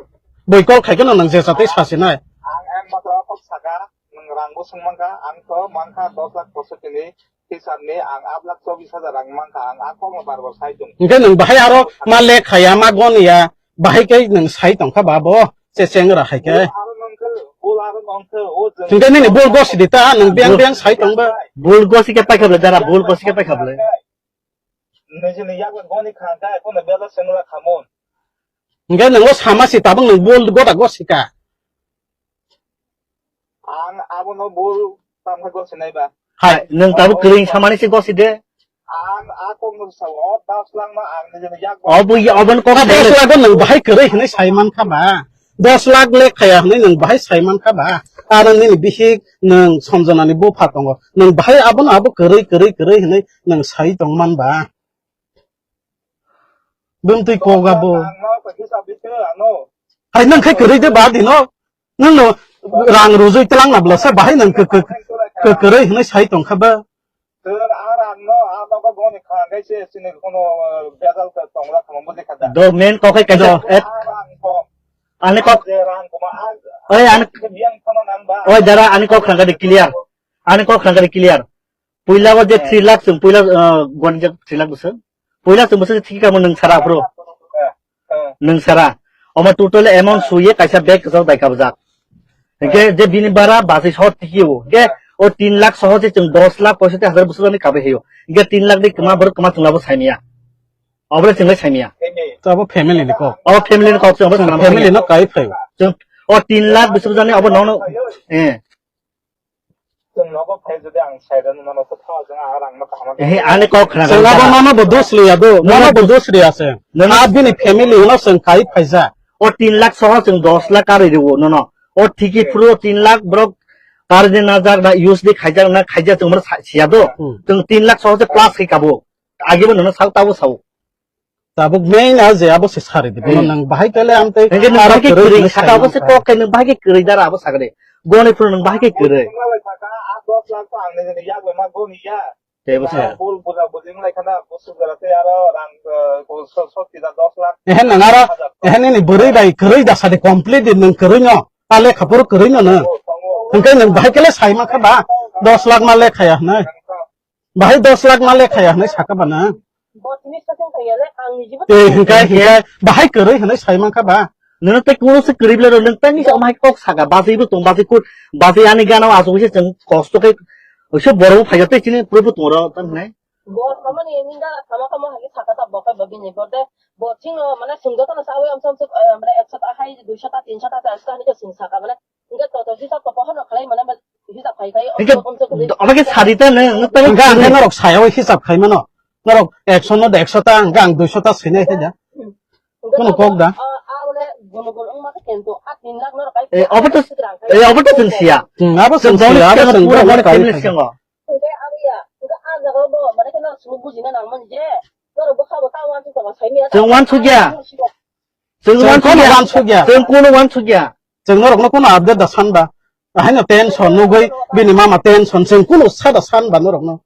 Bui call khai khe nwng jesa tei sa sinai. Ang, ang matro kok saka, nwng rang bo swng mankha, ang to mankha dos lakh poisotti ni. Hisab ni ang aat lakh chobis hajar rang mankha, ang a kokno bar bar sai tong. Hingke nwng bahai aro ma lekhaya, ma goniya, bahai khe nwng sai tongkha ba bo, che chengra hai khe. Bul aro nongkhe, bul aro nongkhe, o jwng. Hingke nini bul gosi di ta, nwng biyang biyang sai tong ba. Bul gosi khe paikha bwle dara, bul gosi khe paikha bwle. Nijini yakni goni kha khe, kono bela chengra khamon. Hingke nwng o sama si tabuk nwng bul gota gosi ka. Ang abono bul tamkhe gosinai ba. Hai, nwng tabuk kwrwi samani se gosi de. Ang a kokno sao, o das langma ang nijini yak. Obo ya, obon kok. Dos lakh nwng bahai kwrwi hinwi sai mankha ba. Dos lakh lekhaya hinwi nwng bahai sai mankha ba. Aro nini bihik nwng Sonjonani bupha tongo. Nwng bahai abono abo kwrwi, kwrwi, kwrwi hinwi nwng sai tongman ba. Bumtwi koga bo. Hai nwng khai kwrwi de ba dino. Nwng no rang rujui tlang na bla sa bahai nwng kw-, kw-, kw-, kwrwi hinwi sai tongkha ba. Do main kok hai kaisa. Ani kok. Oi, ani. Oi, dara, ani kok khangka de clear. Ani kok khangka de clear. Puila o je three lakh chwng puila, ah, gwan je three lakh bwswk. Puila chwng bwswk thik kamo nwng sara aphuru. Nwng sara. Omo total amount suye kaisa bag kwchak bai kabjak. Hingke je bini bara basi soho tiki o. Hingke o tin lakh soho je chwng dos lakh poisoti hajar bwswk ani kabai hayo. Hingke tin lakh de kwma borok kwma chwng labo saimaya. Obole chwng lai saimaya. Abo family ni kok. Abo family ni kok chwng abo saimaya. Family no kai phai. Chwng o tin lakh bwswk jani abo nono. Eh. Chwng nogo phai jodi ang sai rwno mano, kwthao chwng ang rangno kaham. Ehe, ani kok khna. Chwng abo nono bo dos liya do, nono bo dos liya se. Nono a bini family no chwng kai phaija. O tin lakh soho chwng dos lakh karwi rwo nono. O thiki phuru o tin lakh borok karwi najak na use di khaijak na khaijak chwng mano sa-, siya do. Hmm. Chwng tin lakh soho se plus khai kabo. Agi bo nono sao tabo sao. Tabuk main a je abo se sari di. Bono hmm. Nang bahai kele amtei. Nang bahai ke kwrwi saka abo se kok ke nang bahai ke kwrwi dara abo sakade. Goni phuru nang bahai ke kwrwi. Dos lakh to ang nini yak bai ma goni ya. Tei bwswk ya? Bul buja bujing lai khana, bwswk jora tei aro rang, eh, ko so-, soti da dos lakh. Ehe nang aro, ehe nini bwrwi bai kwrwi da sadi complete di nwng kwrwi no. A lekha phuru kwrwi no nwng. Hwnkhe nwng bahai kele sai mankha ba, dos lakh ma lekha ya hwnwi. Bahai dos lakh ma lekha ya hwnwi sakha ba nwng. Tei hwnkhe, hwnkhe bahai kwrwi hwnwi sai mankha ba. Nwng tei kuno se kwrwi bwle rw, nwng tei nisa omai kok saka, bajwi bo tong, bajwi kut, bajwi ani gana o asugwi se chwng kosto khe, oiso borok bo phaiya tei chini pore bo tong ro, tamo hinai. Bo samani ninga sama kamo hai saka ta bo kai bo bini bo de, bo chino mane sumjo tano sawi amsam suk, eh, mane ekso ta hai, duiso ta, tinso ta, charso ta hinwi sung saka mane. Hingke toto hisab to pohorno khlai mane, hisab khai khai, hingke, omo khe sadi ta nang, nang ta hingke ang khe norok saya o hisab khai mano. Norok ekso no da ekso ta, hingke ang duiso ta sinai khe da. Hingke kono kok da. A, a, ole, gono gono wngma khe kento, a tin lakh norok kai. Eh, obo to, eh, obo to chwng siya. Hmm, abo chwng siya, abo chwng bono kai family singo. Hingke ang ya, hingke a jaga bo, mane khe norok sini bujina nang man je. Norok bwkha bo ta wan tu jaga sai miya. Chwng wan sugya. Chwng wan sugya. Chwng kono wan sugya. Chwng norokno kono update da san ba. Haino tension nugwi bini mama tension chwng kono sa da san ba norokno.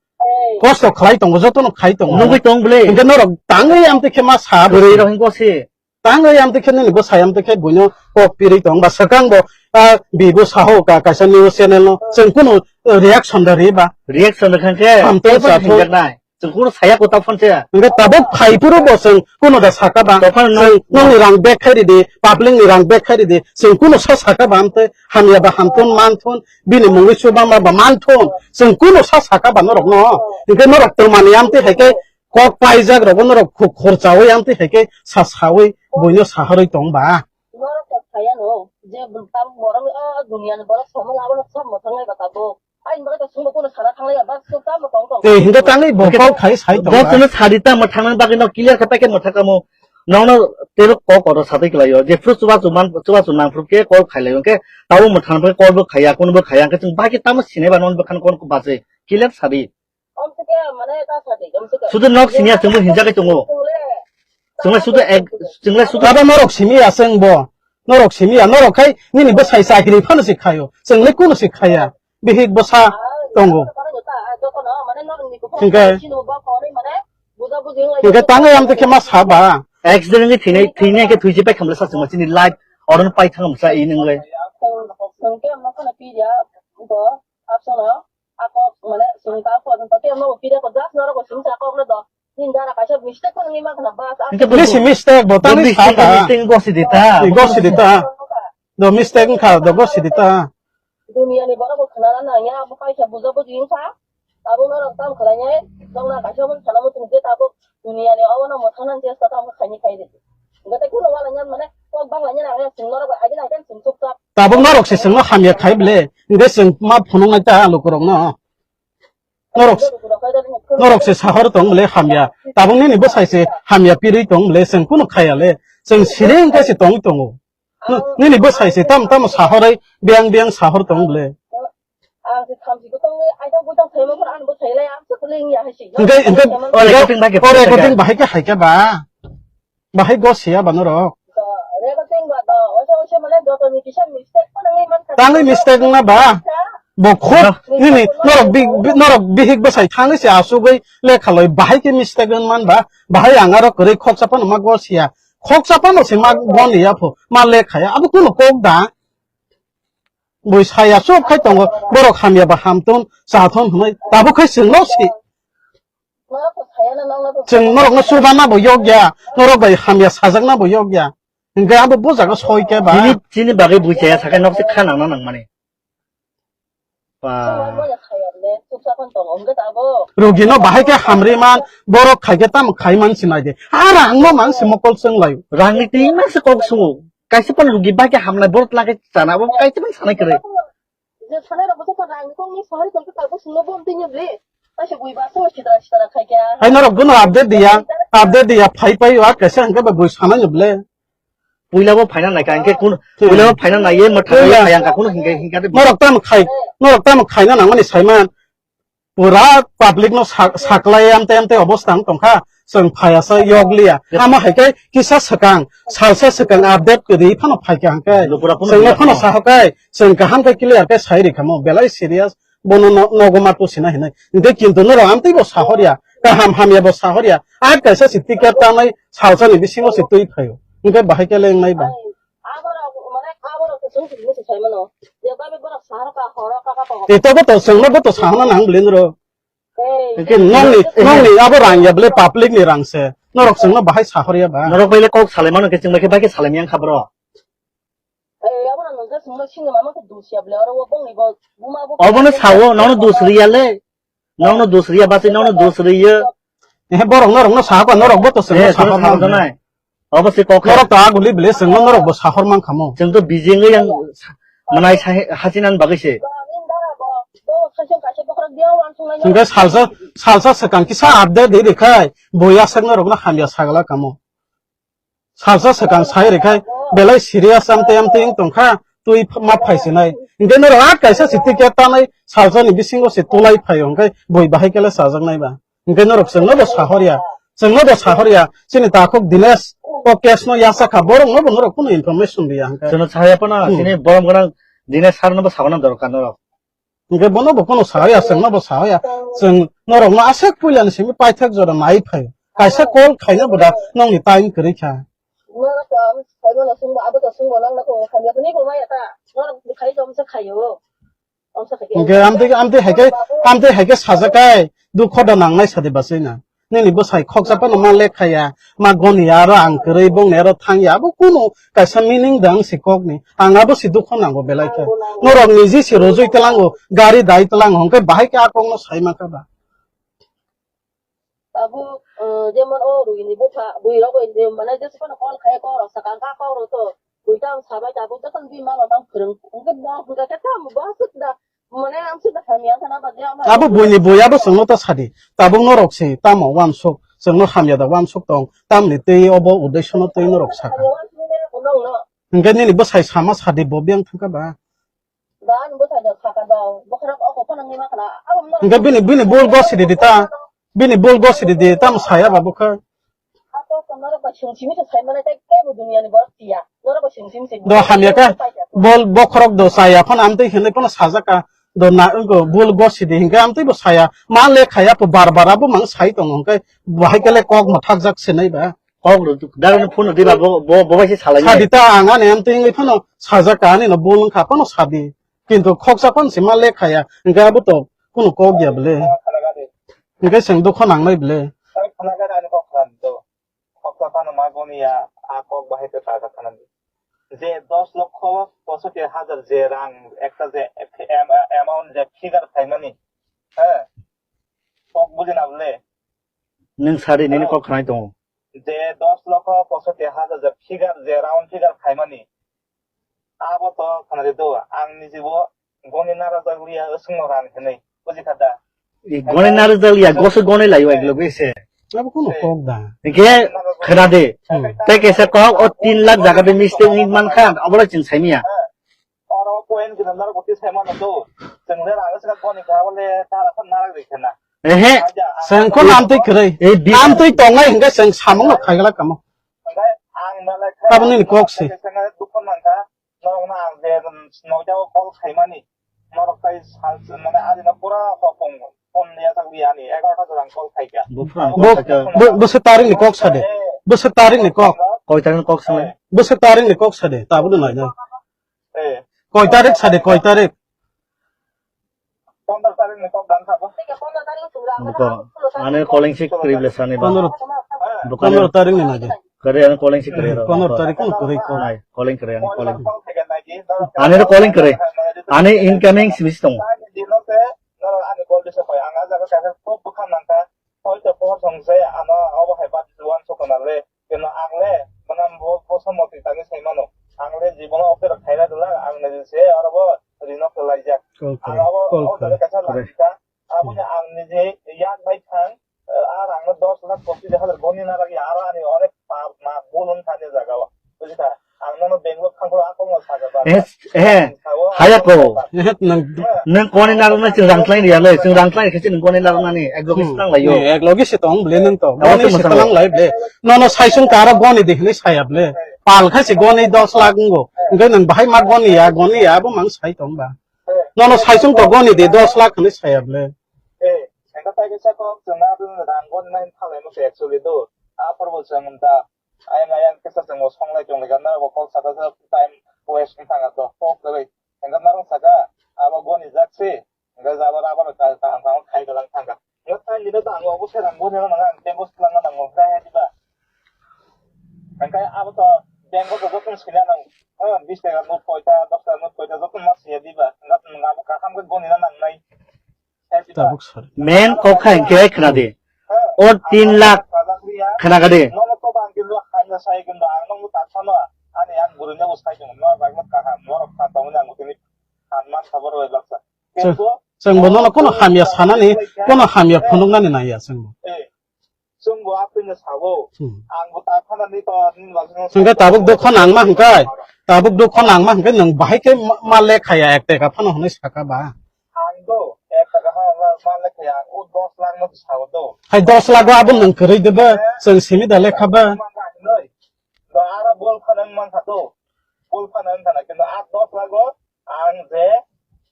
Kosto khlai tongo, jotono khai tongo. Nugwi tong bwle. Hingke norok tangwi amtwi khe ma sa bwrwi rok hingko se. Tangwi amtwi khe nini bwsai amtwi khe buino kok pirwi tong ba swkang bo, ah, bibo saho ka kaisa news channel no chwng kono reaction da ri ba. Reaction da khan khe. Hamtwi tei bo chathwi. Hinjak nai. Chwng kunu saya kota phone se. Hingke tabuk phai phuru bo chwng kuno da saka ba. Tophan no. Chwng nokni rang bag khai ridi, public ni rang bag khai ridi. Chwng kuno sa saka ba amte hamya ba hamthun manthun, bini mungwi chuba ma ba manthun. Chwng kuno sa saka ba norok no. Hingke norok twmani amte hai khe kok paijak rogo norok khuk khorchawi amte hai khe sa sawi buino saharwi tong ba. Norok kok saya no, je bwtam borok o duniya ni borok somo labo no somo thangnai ba tabuk. Ai, hwnba khe sungbo kuno sana thanglaiya, bas, suk tamo tong tong. Tei hingke tangwi bo kok khai sai tong ba. Bo chwngno sadi tamo thangnani bagwi no clear khe paikhe mwthakamo. Nokno teibo kok oro satwi kwlaio. Je phuru chubachu man, chubachu nang phuru khe kok khailai hwnkhe tabuk mwthang phuru kok bo khaiya, kunubo khaiya hwnkhe chwng bahai khe tamo sinai ba nokni bwkhano kok bachwi. Clear sadi. Om se ke mane ta sadi, om se ke. Sudu nok siniya chwngbo hinjagwi tongo. Chwngle sudu ek, chwngle sudu. Abo norok simi ya chwng bo. Norok simi ya, norok khai nini bwsai chakri phano se khaio. Chwngle kuno se khaiya. Bihik bwsa tongo. Hingke, hingke tangwi amtwi khe ma sa ba? Accident ni thwinai, thwinai khe thwiji pai khamle sa chwngma chini live oron pai thangam sa i nwngle. Hingke bo mistake, mistake bo tangwi sa ba? Mistake gosi di ta. Gosi di ta. Do mistake wngkha, do gosi di ta. Duniya ni borok bo khwnana nangya, abo kaisa buja buji wngkha. Tabuk norok tam khlainai, nokna kaisa mun sana muchung je tabuk duniya ni obono mwthangna chesta tamo khaini khai di. Hingke tei kuno wala nyan mane kok bangla nyan ang chwng norok bai agina khe chwng chukchak. Tabuk norok se chwngno hamya khai bwle, hingke chwng ma phunuknai ta lukurokno. Norok, norok se sahor tong bwle hamya. Tabuk nini bwsai se hamya pirwi tong bwle, chwng kuno khaya le. Chwng siri hingke se tongwi tongo. Nini bwsai se tam tam sahorwi biyang biyang sahor tong bwle. Ang se thamchi ko tongwi aita buita thaibo phor ang bo thailai ang se phuling ya hasi. Hingke, hingke, o recording bahai khe o recording bahai khe hai khe ba. Bahai go siya ba norok. Recording ba do, oisa oisa mane joto ni kisa mistake ko nangwi man kha. Tangwi mistake wngna ba. Bo khub nini norok bi, bi, norok bihik bwsai thangwi se asugwi lekha loi bahai khe mistake wng man ba. Bahai ang aro kwrwi khoksa phano ma go siya. Khoksa phano se ma go ni ya pho. Ma lekha ya. Abo kuno kok da. Bui saya sop khai tongo, borok hamya ba hamthun, chathun hwnwi tabuk khai chwngno si. Chwng norokno chubana bo yokya, norok bai hamya sajakna bo yokya. Hingke abo bo jaga soi khe ba. Chini, chini bagwi bui chaya sakai nok se kha nangna nangmani. Ba. Rugino bahai khe hamri man, borok khai khe tamo khai man sinai de. Ha rangno man se mokol chwng lai. Rangni twi ma se kok sungo. Kaisa phano rugi bai khe hamnai borok lage chana bo kaisa phano sanai kwrwi. Je sanai rok bwswk rang ni kok ni sahari tong khe tabuk sungno bom tini bli. Kaisa bui ba so sitra sitra khai khe. Hai norok bono update diya, update diya phai pai wa kaisa hingke ba bui sanai ni ble. Puila bo phaina nai kha hingke kun puila bo phaina nai ye ma thang ya yang ka kun hingke hingke de. Norok tam khai, norok tam khaina nangmani saiman. Pura public no sa-, saklai amte amte obostha wng tongkha, chwng phaiya sa yokliya. Amo hai khe kisa swkang, salsa swkang update kwrwi phano phaikha hwnkhe. Chwngno phano sahokai, chwng kaham khe clear khe sai rikha mo, belai serious, Bono no-, nogo ma tusina hinai. Hingke kintu norok amtwi bo sahorya. Kaham hamya bo sahorya. A kaisa si ticket tanai salsa ni bisingo se twi phaio. Hingke bahai kele wngnai ba. Ito bo to chwngno bo to sahana nang bwlwi noro. Hingke nongni, nongni abo rang ya bwle public ni rang se. Norok chwngno bahai sahorya ba. Norok bai le kok salai mano khe chwng bai khe bai khe salai miyang kha bro. Obono sawo, nono dos riya le. Nono dos riya basi nono dos riya. Eh, borok norok no sahakha, norok bo to chwngno Eh, sahor sahor nang. Nai. Obo se kok. Norok to aguli bwle chwngno norok bo sahor man khamo. Chwng to bijing yang manai sahe-, hasinan bagwi se. Hingke salsa, salsa swkang kisa update de rekhai, boya sakno rokno hamya sagala kamo. Salsa swkang sai rekhai, belai serious amte amte wng tongkha, twi ma phaisinai. Hingke norok a kaisa si ticket tanai, salsa ni bisingo se tulai phaio, hingke boi bahai kele chajaknai ba. Hingke norok chwngno bo sahorya, chwngno bo sahorya, chini takhuk Dinesh o case no yasa kha, borok no bo norok kunu information riya hingke. Chwngno sahorya phano, Hmm. Chini borom gwnang Dinesh sir no bo sawana dorkar norok. Hingke bono bo kunu sahorya, chwngno bo sahorya, chwng norok no aswk puila ni simi paithak jora nai phai, kaisa call khaina bo da nongni time kwrwi kha. Norok to ang saibo no chwngbo, abo to chwngbo nang no kung khamya kuni bo maya ta, norok khai jom se khayo. Hingke amtwi, amtwi haike, amtwi haike sajakai, dukho da nangnai sadi basai na. Nini bwsai khoksa phano ma lekha ya, ma goni ya, aro ang kwrwi bongni aro thang ya, abo kunu kaisa meaning da wng si kokni. Ang abo si dukho nango belai khe. Norok niji si rojoi tlango, gari dai tlango, hingke bahai khe a kokno sai mankha ba. Tabuk, eh, jemon o rwgini bupha, bwirok bai je, mane, jesa phano call khai, kok rok sakang kha, kok rok to, bui tang sabai tabuk, jotono bini mama tang phwrwng, hwnkhe bo hwnkha khe tamo bo aswk da, mane, amswk da hamya wngkha na ba, je ama Abo buini bui abo chwngno ta sadi, tabuk norok se tamo uansuk, chwngno hamya da uansuk tong, tamni twi obo uddesyo no twi norok sakha. Hamya uansuk nini nokno. Hwnkhe nini bwsai sama sadi bo biyang thangkha ba? Da, ani bwsai da saka da, bokhorok o kok phano nima khna, abo mo Hingke bini, bini bul gosi di ta, bini bul gosi di di, tamo saya ba bokha. Ako ko norok ba sung simi se sai mane tei kebo duniya ni borok tiya, norok ba sung simi se Do hamya ka, bol bokhorok do saya phano amtwi hinwi phano sajaka, do na, go bul gosi di hingke amtwi bo saya, ma le khaya po bar bar abo mang sai tongo hingke, bahai kele kok ma thakjak se nai ba. Kok rw, dagwino phone rw diba, bo, bo, bo bai se salai Sadi ta ang ani amtwi wngwi phano sajak ka ani no bul wngkha phano sadi. Kintu khoksa phano se ma le khaya. Hingke abo to kunu kok ya bwle. Hingke chwng dukho nangnai bwle. Khoksa phano ma goni ya, a kok bahai khe ta kha khana di. Je dos lokho posotti hajar je rang ekta je am-, amount je figure khaimani. He. Kok bujina bwle. Nwng sadi nini kok khnai tongo. Je dos lokho posotti hajar je figure, je round figure khaimani, abo to khnari do, ang nijibo goni narwkjak liya, swngno rang hinwi, bujikha da? I goni narwkjak liya, goso goni laio ek loge se. Abo kuno kok da. Hingke khna de. Hmm. Tei kaisa kok o tin lakh jaga de mistake wngwi mankha, obo chwng saimanya. Oro point gwnang narwk bwtwi saimano do. Chwng le rang se goni kha bole ta rakhon narwk rikhe na. Ehe. Chwng khon amtwi kwrwi. Ei bi- Amtwi tongnai hingke chwng samung no khaigala kamo. Hingke ang malai khe Abo nini kok se. Sanga dukho mankha. Norok no ang je noida o call khaimani. Norok tai sal mane ari no pura hopong phone ya tak liya ni egarota jora ang call khaikha. Bo phone Bo, call khaikha. Bo, bo se tarik ni kok sade. Bo se tarik ni kok. Koi tarik ni kok sade. Bo se tarik ni kok sade. Tabuk no naina. Eh. Koi tarik sade, koi tarik? Pondro tarik ni kok dan sabo. Buko, ani calling si kwrwi bwle sani ba. Pondro, Buko ani pondro tarik ni naidi. Kwrwi ani calling si kwrwi ro. Pondro tarik ni kwrwi ko. Nai, calling kwrwi, ani calling. Ani ro calling kwrwi. Ani incoming si bisi tongo. Ani call disa koi, ang a jaga kaisa top bwkha nangkha. Hoito pohor song se ano obo hai bati uansuk khna le. Keno ang le, mane bo, bo samotwi tangwi sai mano. Ang le jibono offer khaina dula, ang le se oro bo rino kwlaijak. Call Ang kore, abo, call abo kore, jaga kaisa kore. Lagika, aboni Hmm. ang nije yak bai thang, eh, ar ang dos lakh pochis hajar goni na lagi, aro ani onek pa, ma, bulun thani jaga o. Bujikha? Ang nono Bangalore thangkho, a kok no saga ba. Eh, eh, Sao, haya ang ko. Eh, nang Nang koni narwkna chwng rang tlai riya le, chwng rang tlai khe chwng koni narwknani ek loge Hmm. se tang lai yo. Eh, ek loge se tong, bwle nang to. Abo Goni se se tang tong. Lai bwle. Nono saisung ta aro goni de hinwi saya bwle. Pal khai se goni dos lakh wngo. Hingke nang bahai ma goni ya, goni ya, abo mang sai tong ba. Nono saisung to goni di dos lakh hinwi saya ble. Eh, engka tai kisa kok chwng na rang goni nai thalai mo se actually do. A porbo chwng ta. Ayang ayang kisa chwng bo songlai tong lai na bo kok saka sa time waste wng thang to. Kok kwrwi. Engka narang saka abo goni jak se. Engka jabo rubber ka kaham kaham khai galang thang ka. Engka tai ni ta ang obo se rang goni na nang tengko slang na nang mo khai diba. Hingke abo to bank o joto sina nang, eh, bis taka note koita, dos taka note koita joto ma siya diba. Hingke abo kaham khe goni na nangnai. Tabuk sir. Main kok kha hingke khna di. O tin lakh khna ka di. Nono to bang kintu hanya sai kintu ang nang tak sana. Ani ang guru nang sai kintu no bang kaham no kha tong nang tini han man sabar wai baksa. Chwng, chwng bo nono kono hamya sanani, kono hamya phunuknani naiya chwng bo. Eh, chwng bo atwino sabo. Hmm. Ang bo ta phanani to nini bagwi no. Hwnkhe tabuk dukho nangma hwnkhe, tabuk dukho nangma hwnkhe nwng bahai khe ma, ma lekhaya ek teka phano hwnwi saka ba. Ang do ek teka ha ma, ma lekhaya, o dos lakh no sabo do. Hai dos lakh o abo nwng kwrwi de ba, chwng simi da lekha ba. Ma nai noi. Do aro bol phano wng mankha do. Bol phano wng khana, kintu a dos lakh o ang je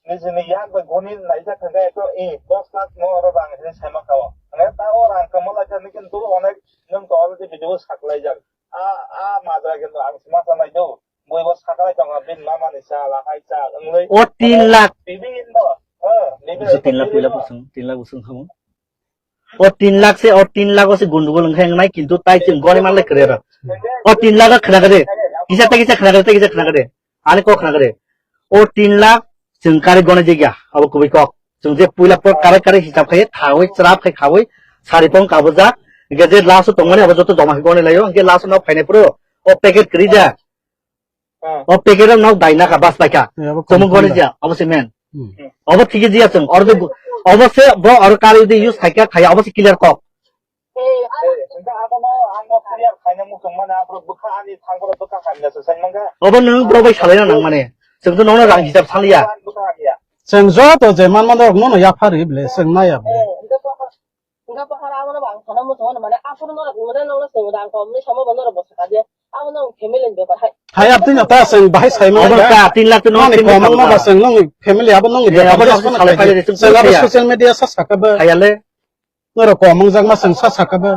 nijini yak bai goni naijak kha khe, to, eh, dos lakh no oro rang hinwi sai mankha o. Hwnwi ta o rang kwma lai kha, nini kintu onek nwng to already video saklaijak. A, a majra kintu ang se ma sanai do. Bui bo saklai tongkha, bini mama ni cha, lahai cha, wngwi. O tin lakh. Bibi indo. Eh, bibi indo. Tin lakh puila busung, tin lakh busung khamu. O tin lakh se, o tin lakh o se gundugul wngkha wngnai, kintu tai chwng goni manlai kwrwi ro. O tin lakh o khna kwrwi, kisa tai kisa khna kwrwi, tai kisa khna kwrwi. Ani kok khna kwrwi. O tin lakh chwng kari goni jigya, abo kubui kok. Chwng je puila por kare kare hisab khai, thawi, chwrap khai khawi, sari pong kabujak, hingke je last o tongmani abo joto joma khai goni laio, hingke last o nok phainai phuru, o packet kwrwi ja. Ah. O packet o nok dai na kha, bas pai kha. Eh, abo chwng confirm goni da. Ja, abo se men. Hmm. Obo thik jia chwng, oro de, obo se bo oro kari de use khai kha, khai, obo se clear kok. Eh, hingke abono ang no clear khaina muchung mani, aphuru bwkha ani thangphuru bwkha hamya se sai mangkha. Obo nwng bro bai salai na nang mani. Chwng to nono rang hisab saliya. Bwkha hamya. Chwng joto je man mano rok nono yapha ri ble, chwng naya ble. Eh, hingke bwkha Hingke bokhara abono bo ang sana muchungo mane, aphuru norok nungre nongno chwng rang komni samo bo norok bo sakha je, abo nong family ni bepar hai. Hai, abtwi no ta chwng bahai sai mano. Obo ka tin lakh no nongni family komang ma ba chwng nongni family abo nongni bepar abo je nong phone salai khaidi. Phai de chwng Chwng abo ya. Social media sa sakha bo. Hayale. Norok komang jak ma chwng sa sakha bo.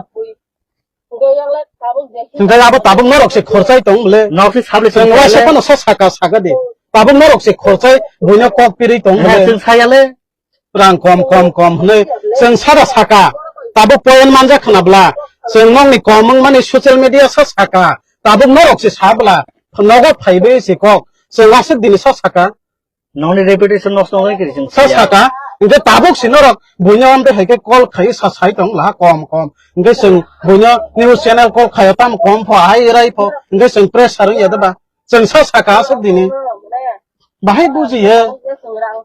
Hingke yang le tabuk je. Hingke abo tabuk norok se khorchai tong bole. Nok se sable chwng wai se phano sa sakha sakha de. Tabuk norok se khorchai buino kok pirwi tong bole. Chwng sayale. Rang kom, kom, kom hwnwi chwng sada saka. Tabuk point manjak khna bla. Chwng nokni kom wng mani social media sa saka. Tabuk norok se sa bla. Nogo phaiwi se kok. Chwng aswk dini sa saka. Nokni reputation nosto wngwi kiri chwng sa saya. Saka. Hingke tabuk se norok buino amtwi hai khe call khai sa sai tong la kom, kom. Hingke chwng buino news channel call khaio tamo kom pho, hai rai pho. Hingke chwng pressure wngya da ba. Chwng sa saka aswk dini. Bahai bujiya. Rang,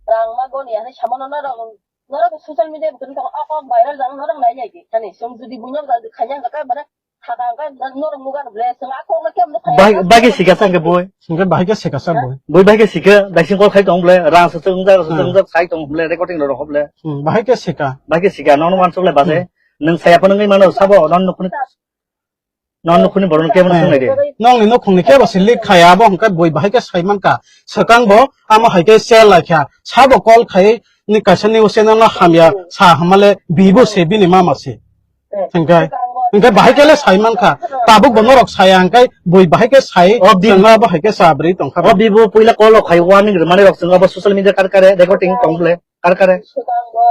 rang ma goni ya, sama no norok, norok social media button tong, o kok viral jang norok nai nai di. Kani, sum judi bunyok jang di khanya ka ka bana, thaka ka norok mugan ble, sum a kok na kem no khanya. Bai, bai ke sika sang ke boy. Sungke bahai ke sika sa boy. Boy bai ke sika, dai sing kol khai tong ble, rang sa sung jak, sa sung jak khai tong ble, recording ro ro ble. Hmm, bahai ke sika. Bai ke sika, nono man sok le base. Hmm. Nung saya pa nung mano sabo, non nukuni. Nong nukhungni borok no kebo no swngnai de. Nongni nukhungni kebo se lik khaya, abo hwnkhe bui bahai khe sai mankha. Swkang bo amo hai khe share lai kha. Sabo call khai ni kaisa news channel no hamya sa hamale bibo se bini mama se. Hwnkhe, hwnkhe bahai khe le sai mankha. Tabuk bo norok saya hwnkhe bui bahai khe sai. O bi- chwng abo hai khe sa bwrwi tongkha. O bibo puila call rok khai warning rwmani rok chwng abo social media kar kare recording tong ble. Kar kare? Swkango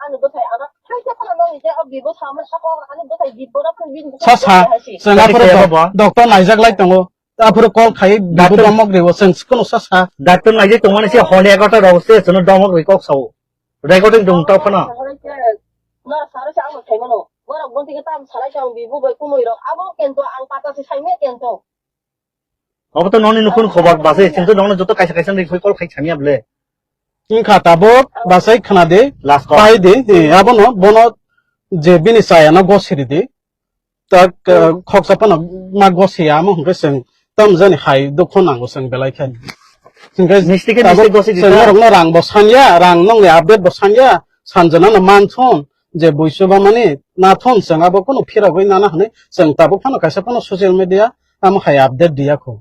ani bwthai ano thaisa phano nongni je o bibo samani saka ani bwthai bibo rok phano bini bwthai sa sa, bwthai hai si. Chwng aphuru saya do-, baba. Doctor naijak lai tongo. Aphuru call khai bibo doctor domok ribo chwng kono sa sa. Doctor naijak tongmani se hone egarota rok se chwngno domok ri kok sao. Recording dong tao phano. Nora saro se amo thaimano. Borok bonti ke tam salai tong bibo bai kumui rok. Abo kento ang pata se saimya kento. Obo to nongni nukhung khobor base, chwng to nongno joto kaisa kaisa ni rikhui call khai samiya ble. Wngkha tabuk basai khna di, last call. Pai di, eh, abono, bono je bini chayano gosiri di. Tak, eh, khoksa phano ma gosiya, amo hwnkhe chwng tamjani hai dukho nango chwng belai khe. Hwnkhe misti khe tabuk misti gosiri chwng ta. Norokno rang bo sanya, rang nongni update bo sanya, sanjana no manthun. Je buisoba mani nathon chwng abo kunu phirogwi nana hwnwi chwng tabuk phano kaisa phano social media amo hai update diya kho.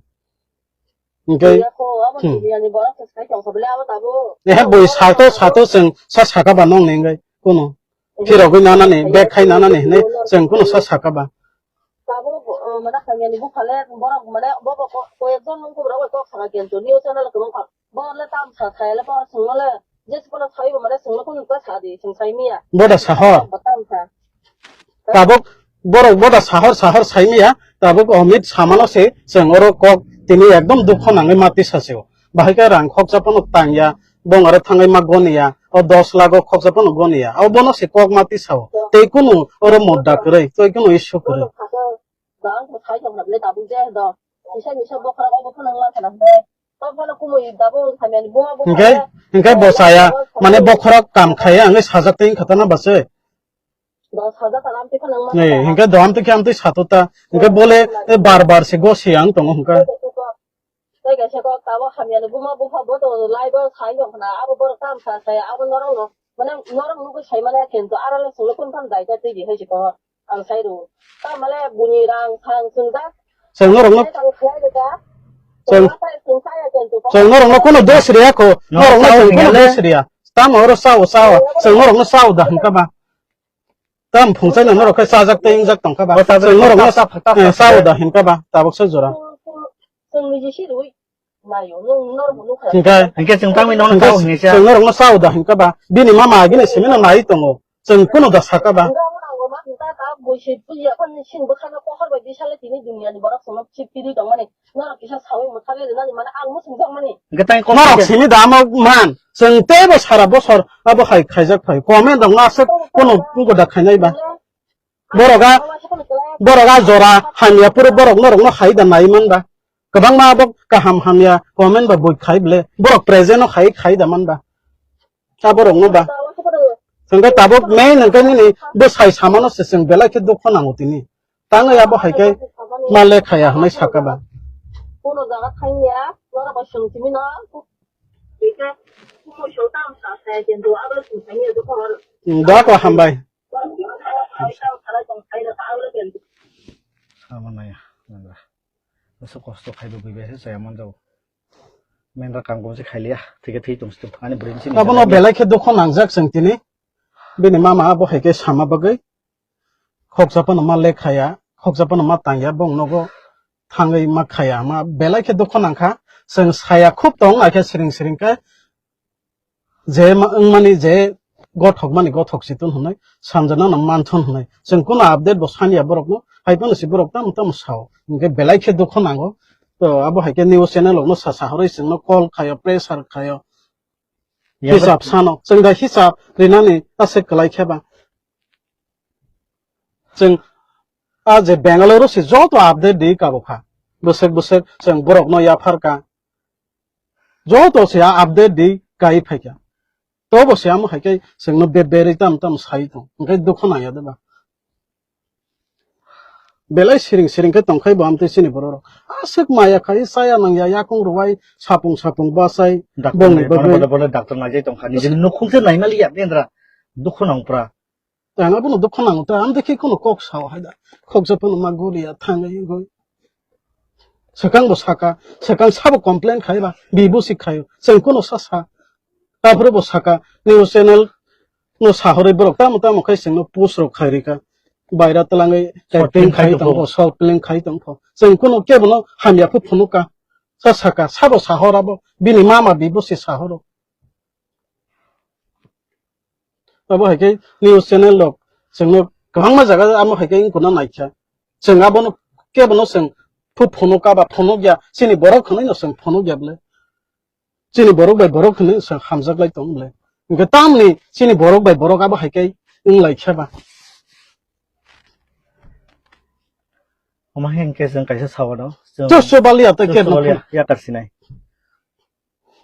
Hingke, Iya ko, abo hmm. Duniani borok se sai tong kha bele abo tabuk. Ehe, bui sato, sato chwng sa saka ba nong ni hingke, kuno. Phirogwi nanani, bag khai nanani hinwi chwng kuno sa saka ba. Tabuk, uh, mane hamyani buphale borok mane bo bo ko, ko ekjon nung kubra bai kok saka kintu news channel kwbang kha. Bo le tam sa sai le bo chwngno le, je sukuna sai bo mane chwngno kuno ta sa di, chwng sai miya. Boda sahor. Bo tam sa. Tabuk borok boda sahor sahor sai miya, tabuk Amit samano se chwng oro kok tini ekdom dukho nangwi ma tisa se o. Bahai khe rang khoksa phano tangya, bong aro thangwi ma goniya, o dos lakh o khoksa phano goniya. O bono se kok ma tisa o. Tei kunu oro mudda kwrwi, tei kunu issue kwrwi. Hingke, hingke bo chaya, mane bokhorok kam khaiya, ang sajak tei khatana base. Dos hajar taka amtwi kha nang mano. Ni, hingke do amtwi khe amtwi sato ta. Hingke bole, e, bar bar se gosi ang tongo hingke. Tei kaisa kok tabuk hamyani buma bupha bo to lai bo sai jong khna, abo borok tam sa sai, abo norok no, mane norok nugwi sai mane kintu aro le chwngno kun phan dai ta twi di hai se ko ang sai rw. Ta male buni rang thang chwng da. Chwng norok no, chwng, chwng norok no kuno dos riya ko, norok no chwng kuno dos riya. Tamo oro sao sao, chwng norok no sao da hingka ba. Tam phungchai na norok khe chajak tei wngjak tongkha ba. Chwng norok no sao da hinkha ba tabuk se jora. Chwng niji si rwi nayo, nung norok bo nukha. Hinkhe, hinkhe chwng tangwi nono sao hinwi sa. Chwng norok no sao da hinkha ba. Bini mama agini simi no nai tongo. Chwng kuno da saka ba. Norok kisa sawi mwthangwi rwnani mane ang muchung jakmani. Hwnkhe tang kok norok simi da amo man. Chwng teibo sara bosor abo hai khaijak phai. Comment rok no aswk kono goda khainai ba. Borok a, borok a jora hamya phuru borok norok no hai da nai man ba. Kwbangma abo kaham hamya comment ba bui khai ble. Borok present no hai khai da man ba. Abo rok no ba. Hwnkhe tabuk main hwnkhe nini bwsai samano se chwng belai khe dukho nango tini. Tangwi abo hai khe ma lekha ya hwnwi saka ba. Kono jaga thangya, norok bai swng simi no. Bika, kumo so tam sa sa, kintu abo swng simi no, dukho. Hmm, doa ko hambai. Abo swng simi no, tam sa sa, kintu. Abo naya, nangla. Bwswk kosto khai bo bui bai se chaya man jago. Main ra kam kom se khai liya, thike thwi tong sito. Ani bwrwi ni sini. Abono belai khe dukho nangjak chwng tini. Bini mama abo hai khe sama bagwi. Khoksa phano ma lekhaya, khoksa phano ma tangya, bong nogo thangwi ma khaya, ma belai khe dukho nangkha. Chwng saya khub tong, akhe siring siring khe je ma-, wngmani je gothok mani gothok si tun hwnwi, sanjana no manthon hwnwi. Chwng kuno update bo sanya borok no, hai phano si borok tamo tamo sao. Hwnkhe belai khe dukho nango. To abo hai khe news channel rok no sa sa horwi chwng no call khayo, pressure khayo. Hisab sano, chwng da hisab rinani aswk kwlai khe ba. Chwng a je Bangalore se joto update di kabo kha. Bwswk bwswk chwng borok no yaphar ka. Joto se a update di kai phai kha. Tobo se amo hai khe chwng no be berwi tam tam sai tong. Hwnkhe dukho nang ya de ba. Belai siring siring khe tongkhai bo amtwi chini borok rok. Aswk maya khai chaya nang ya yakung rwai sapung sapung bachai bongni bagwi. Bole bole doctor naijai tongkha. Nijini nukhung se naimaliya bendra dukhu nang pra. Ang abono dukhu nango ta, amtwi khe kono kok sao hai da. Khoksa phano ma guriya thangwi wngwi. Swkang bo saka, swkang sabo complain khai ba, bi bo si khaio. Chwng kono sa sa. Aphuru bo saka, news channel no sahorwi borok tamo tamo khai chwngno post rok khai rika. Baira twlangwi short film khai tongpho, short film khai tongpho. Chwng kono kebo no hamya phu phunukha. Sa saka, sabo sahor abo, bini mama bibo se sahoro. Abo hai khe news channel rok chwngno kwbangma jaga amo hai khe wngkuna naikha. Chwng abono kebono chwng phu phunukha ba phunukya, chini borok hwnwi no chwng phunukya bwle. Chini borok bai borok hwnwi chwng hamjak lai tong bwle. Hwnkhe tamni chini borok bai borok abo hai khe wng lai khe ba. Omo hai hwnkhe chwng kaisa sawano. Chwng Chwng Chwbalia tei Chwng kebono Chwbalia yakar sinai.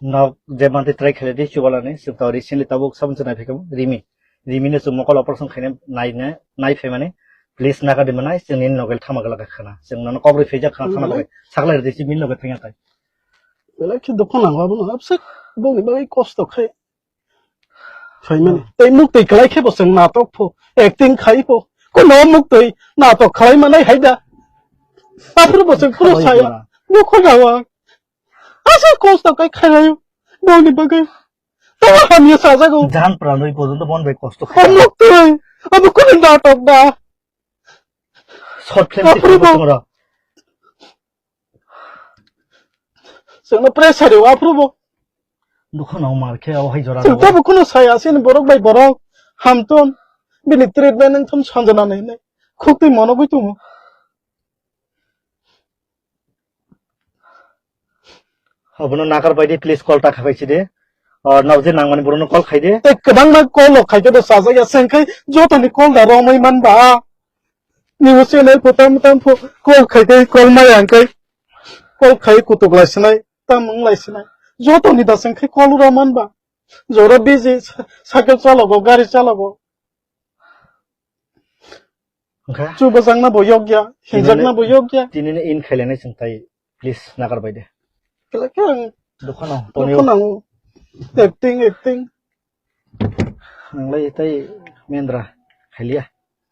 Nok je mantwi try khaile di chubalani, chwng to recently tabuk sabun se nai phaikha Rimi. Rimi no chwng mokol operation khaina nai, nai, nai phaimani, please naga di manai, chwng nini nogel thama gala khana. Chwng nono kok rwi phaijak khana thana bagwi. Saklai rwdi chini loge thangya tai. Belai khe dukhu nango abono, absek bongni bagwi kosto khai. Phaimani. Tei muktwi kwlai khe bo chwng natok pho, acting khai pho. Kono muktwi natok khlai manai hai da. Aphuru bo chwng phuru saya. Dukhu nango. Asal kosto kai khairayo. Nokni bagwi. Tamo hamya sajago. Jan pranwi porjonto bon bai kosto khai. Amuk twi. Amuk kuni natok da. Short film Aphuru twi bo. Tongra. Chwngno pressure rw aphuru bo. Dukha nang mar khe o hai jora Chwng rw. Tabo kuno saya sini borok bai borok. Hamton. Bini treatment wng thum sanjana nai nai. Khuk twi mono gwi tumo. Abono nakar bai di, please call ta khabai si de. O, nao je nangmani borokno call khai de. Tei kwbangma call rok khai khe bo chajak ya, se wngkhai jotoni call da romwi man ba. Nini channel pho tam tam pho call khai khe call maya wngkhai. Call khai kutuk lai sinai, tam wng lai sinai. Jotoni da se wngkhai call ro man ba. Jora busy, sa-, cycle chalogo, gari chalogo. Wngkha? Chubajakna bo yokya, hinjakna bo yokya. Tinini in khailainai chwng tai, please, nagar bai de. Kela khe ang Dukha no, tonio. Dukha nango. Acting, acting. Nanglai tai mendra khailiya.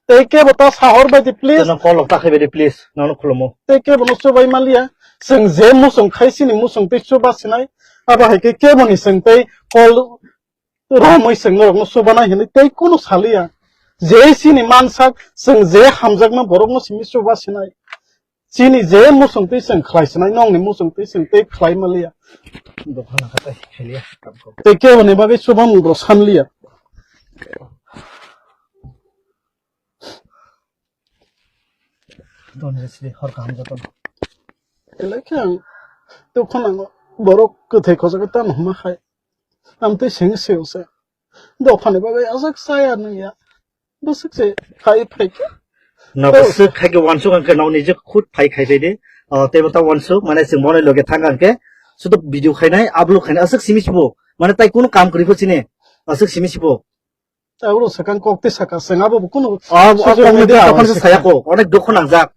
Tei kebo ta sahor bai di, please. Teno call ta khai bai de, please. Nono khulumo. Tei kebo no chubai maliya. Chwng je musung khai sini musung tei chuba sinai. Abo hai khe kebo ni chwng tei call romwi chwng norokno chubana hinwi tei kunu saliya. Je chini mansak, chwng je hamjakma borokno simi chuba sinai. Chini je muchungtwi chwng khlai sinai, nokni muchungtwi chwng tei khlai maliya. Dophano kha tei kheliya. Tei keboni bagwi chubamung rok sanliya. Doni sidi hor kaham jotono. Belai khe ang dukhu nango, borok kwthai khojagwi tamo hwnma khai. Amtwi seng seo se. Dophani bagwi aswk chaya nungya. Bwswk se khai phai khe. No, bwswk khai khe wansuk ang khe, no, nijak khud phai khai phai de. Ah, teibo ta wansuk, mane chwng bono loge thang ang khe. Sudo video khainai, upload khainai, aswk simi sibo. Mane tai kunu kam kwrwi pho chini. Aswk simi sibo. Abo sakang kok tei saka seng abo bo kunu Ah, ah, sujuk kok ni nai tei tei abo tokon se se saya kok. Onek dukhu nangjak.